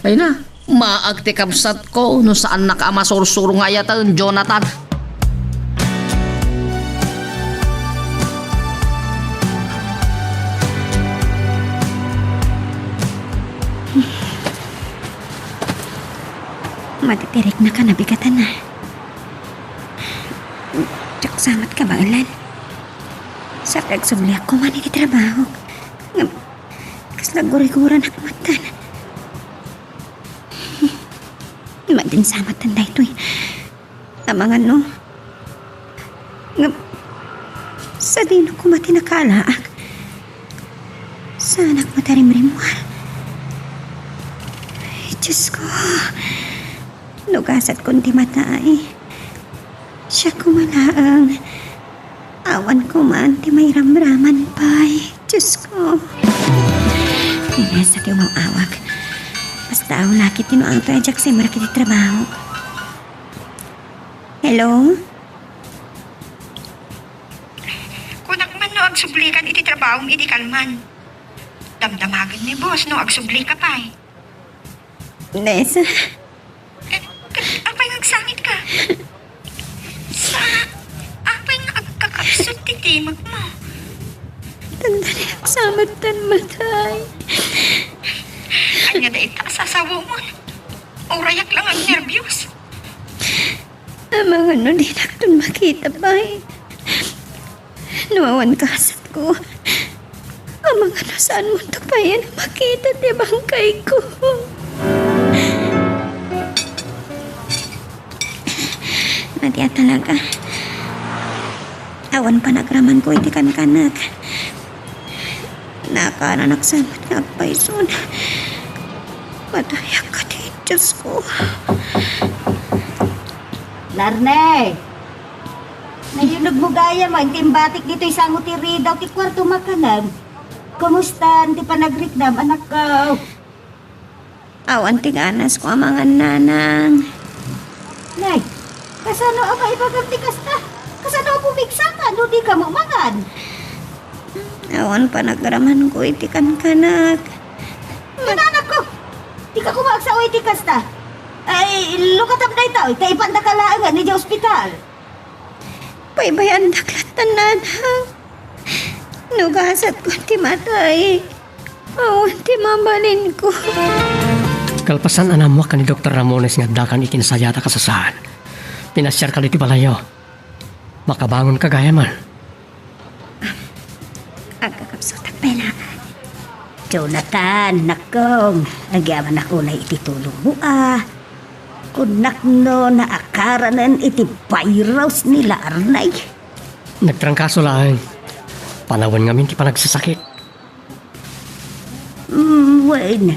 Ay na, maag ti kabsatko no saannaka a masursuro nga ayaten, Jonathan. Matitiriknaka, nabigatan a. Diak sa met kabaelan. Sa pagsubliak koma iti trabaho. Ngem, kasla guriguranak met. Madin sa met daytoy. Amangan no. Ngem, sadino koma ti nakaalaak? Saanak met a rimrimmuar. Ay, Diyos ko. No gasatkon ti matay. Siak koma laeng. Awan koma ti mairamraman pay. Diyos ko. Inesa ti umaw-awag. Basta aw laki ti no angtoy a diak simrek iti trabaho. Hello? Kunak man no agsublikan iti trabahom idi kalman. Damdamagen ni boss no agsubli ka pay. Nesa? Eh, ket apay nga agsangit ka? Sa, apay nga agkakabsat ti timek mo? Tanda ni agsangit tan matay. Anya dayta a sasawomon? Urayak lang ang nerbios. Amangan no dinakton makita pay. No awan kasatko, amangan no saanmonto pay a makita ti bangkayko. Nadia talaga. Awan panagramanko iti kankanak. Nakaananak sa met nga agpayson. Matayak kadi, Diyos ko. Larne! Nayunegmo gayam a intim batik ditoy sango ti ridaw ti kuarto makanem. Kumusta ti panagriknam, anakko? Awan ti ganasko a mangan, nanang. Nay, kasano a maibagam ti kasta? Kasano a pumigsaka no dika mangan? Awan panagramanko iti kankanak. Inanakko! Dika koma agsao iti kasta. Ay, lukatam daytoy, ta ipandaka laengen idiay ospital. Baybay-andak latta, nanang. No gasatko ti matay, awan ti mabalinko. Kalpasan a naammoak ken ni Doktor Ramones nga addakan iti nasayaat a kasasaan, pinasiarka iti balayyo. Makabangonka gayam. Agkakabsutak pay laeng. Jonathan, nakkong, agyamanak unay iti tulongmo a. Kunak no naakaranen iti virus ni Larnay. Nagtrangkaso laeng. Panawen ngamin ti panagsasakit. Mm, wen.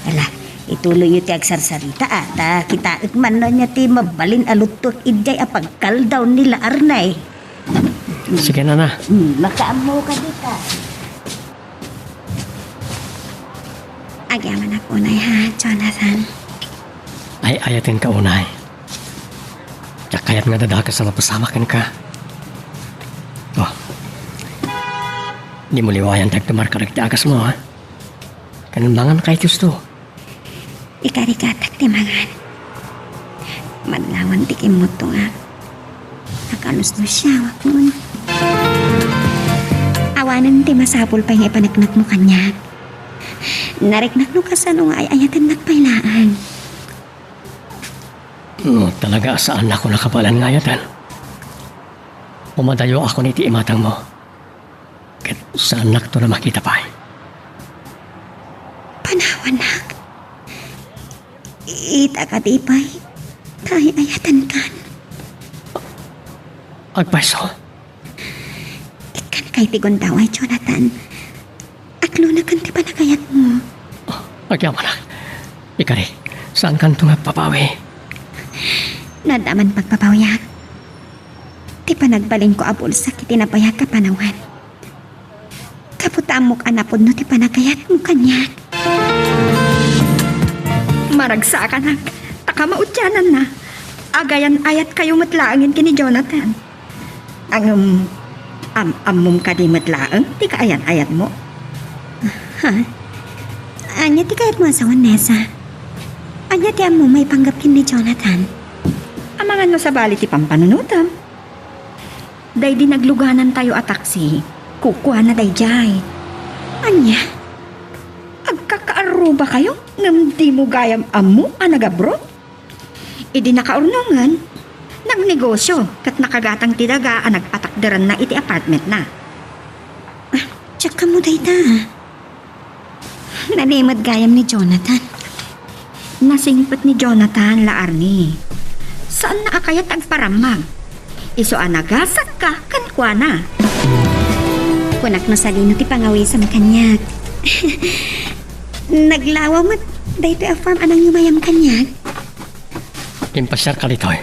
Ala, ituloyyo ti agsarsarita, a, ta kitaek man no ania ti mabalin a luttuek idiay a pagkaldaw ni Larnay. Sige, nana. Mm, makaammoka dita. Agyamanak unay, ha, Jonathan? Ay, ayatenka unay. Diak kayat nga dadakes a mapasamak kenka. Oh. Dimo liwayan ti agtumar kadagiti agasmo, ha? Ken manganka iti husto. Ikarigatak ti mangan. Madlawan ti kimmutongak. Nakaluslusiawak man. Awanen ti masapul pay nga ipaneknekmo kaniak. Nariknak no kasano nga ay-ayatennak pay laeng. No talaga a saannakon a kabaelan nga ayaten, pumadayoakon iti imatangmo. Ket saannakton a makita pay. Panawannak. Ita kadi pay ta ay-ayatenkan. Agpayso. Ikkanka iti gundaway, Jonathan. Atlonakan ti panagayatmo. Agyamanak. Ikari, saankanto nga agpapawi? Naddaman pagpapawiak. Ti panagbalinko a bulsak iti nabayag a panawen. Gapu ta ammok a napudno ti panagayatmo kaniak. Maragsakanak, ta kamaudiananna, agayan-ayatkayo met laengen ken ni Jonathan. Ngem, am-, ammom kadi met laeng ti kaayan-ayatmo? Ha? Ania ti kayatmo a sawen, Nessa? Ania ti ammom maipanggep ken ni Jonathan? Amangan no sabali ti pampanunotem. Daydi nagluganantayo a taksi, kukuana daydiay. Ania? Agkakaarrubakayo ngem dimo gayam ammo a nag-abroad? Idi nakaurnongen, nagnegosio ket nakagatang ti daga a nagpatakderanna iti apartmentna. Ah, diak ammo dayta. Nalimed gayam ni Jonathan. Nasingpet ni Jonathan la Arnie. Saanna a kayat agparammag. Isu a nagasakka kenkuana. Kunak no sadino ti pangawisam kaniak. Naglawa met daytoy a farm a nangyumayam kaniak. Impasiarka ditoy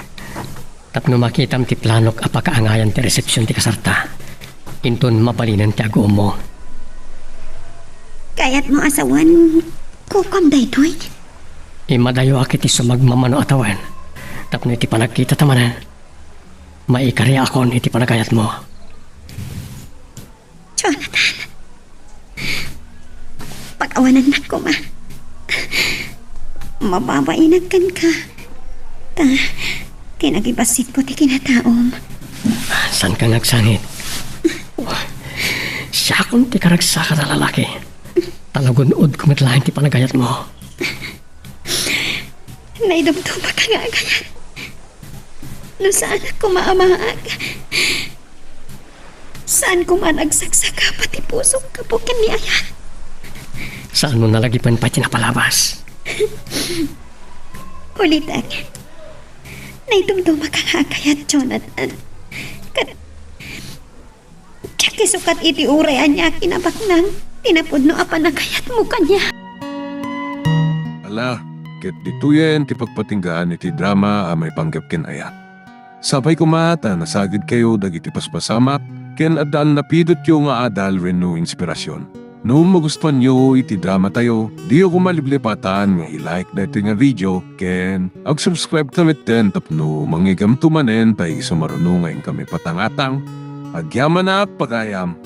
tapno makitam ti planok a pakaangayan ti resepsion ti kasarta. Inton mabalinen ti aguommo. Kayatmo a sawen, kukuam daytoy? Immadayoak iti sumagmamano a tawen tapno iti panagkitata manen, maikariakon iti panagayatmo. Jonathan, pakawanennak koma. Mababainak kenka. Ta, ti nagibassitko ti kinataom. Saanka nga agsangit? Siakon ti karagsakan a lalaki. Ta nagun-odko met laeng ti panagayatmo. Naidumdumaka nga agayat. No saanak koma a maag, saan koma a nagsaksakaba ti pusok gapu ken ni Ayan. Saanmo nalagipen pay ti napalabas? Ulitek, naidumdumaka nga agayat, Jonathan. Ket diak isukat iti uray ania a kinabaknang ti napudno a panagayatmo kaniak. Ala, ket ditoyen ti pagpatinggaan iti drama a maipanggep ken Ayan. Sapay koma ta nasagidkayo dagiti paspasamak ken adda a napidotyo nga adal wenno inspirasyon. No magustuanyo iti dramatayo, diyo koma liplipatan nga i-like daytoy nga video ken ag-subscribe ta metten tapno mangigamto manen pay isu maruno nga inkami patangatang. Agyamanak, pagayam!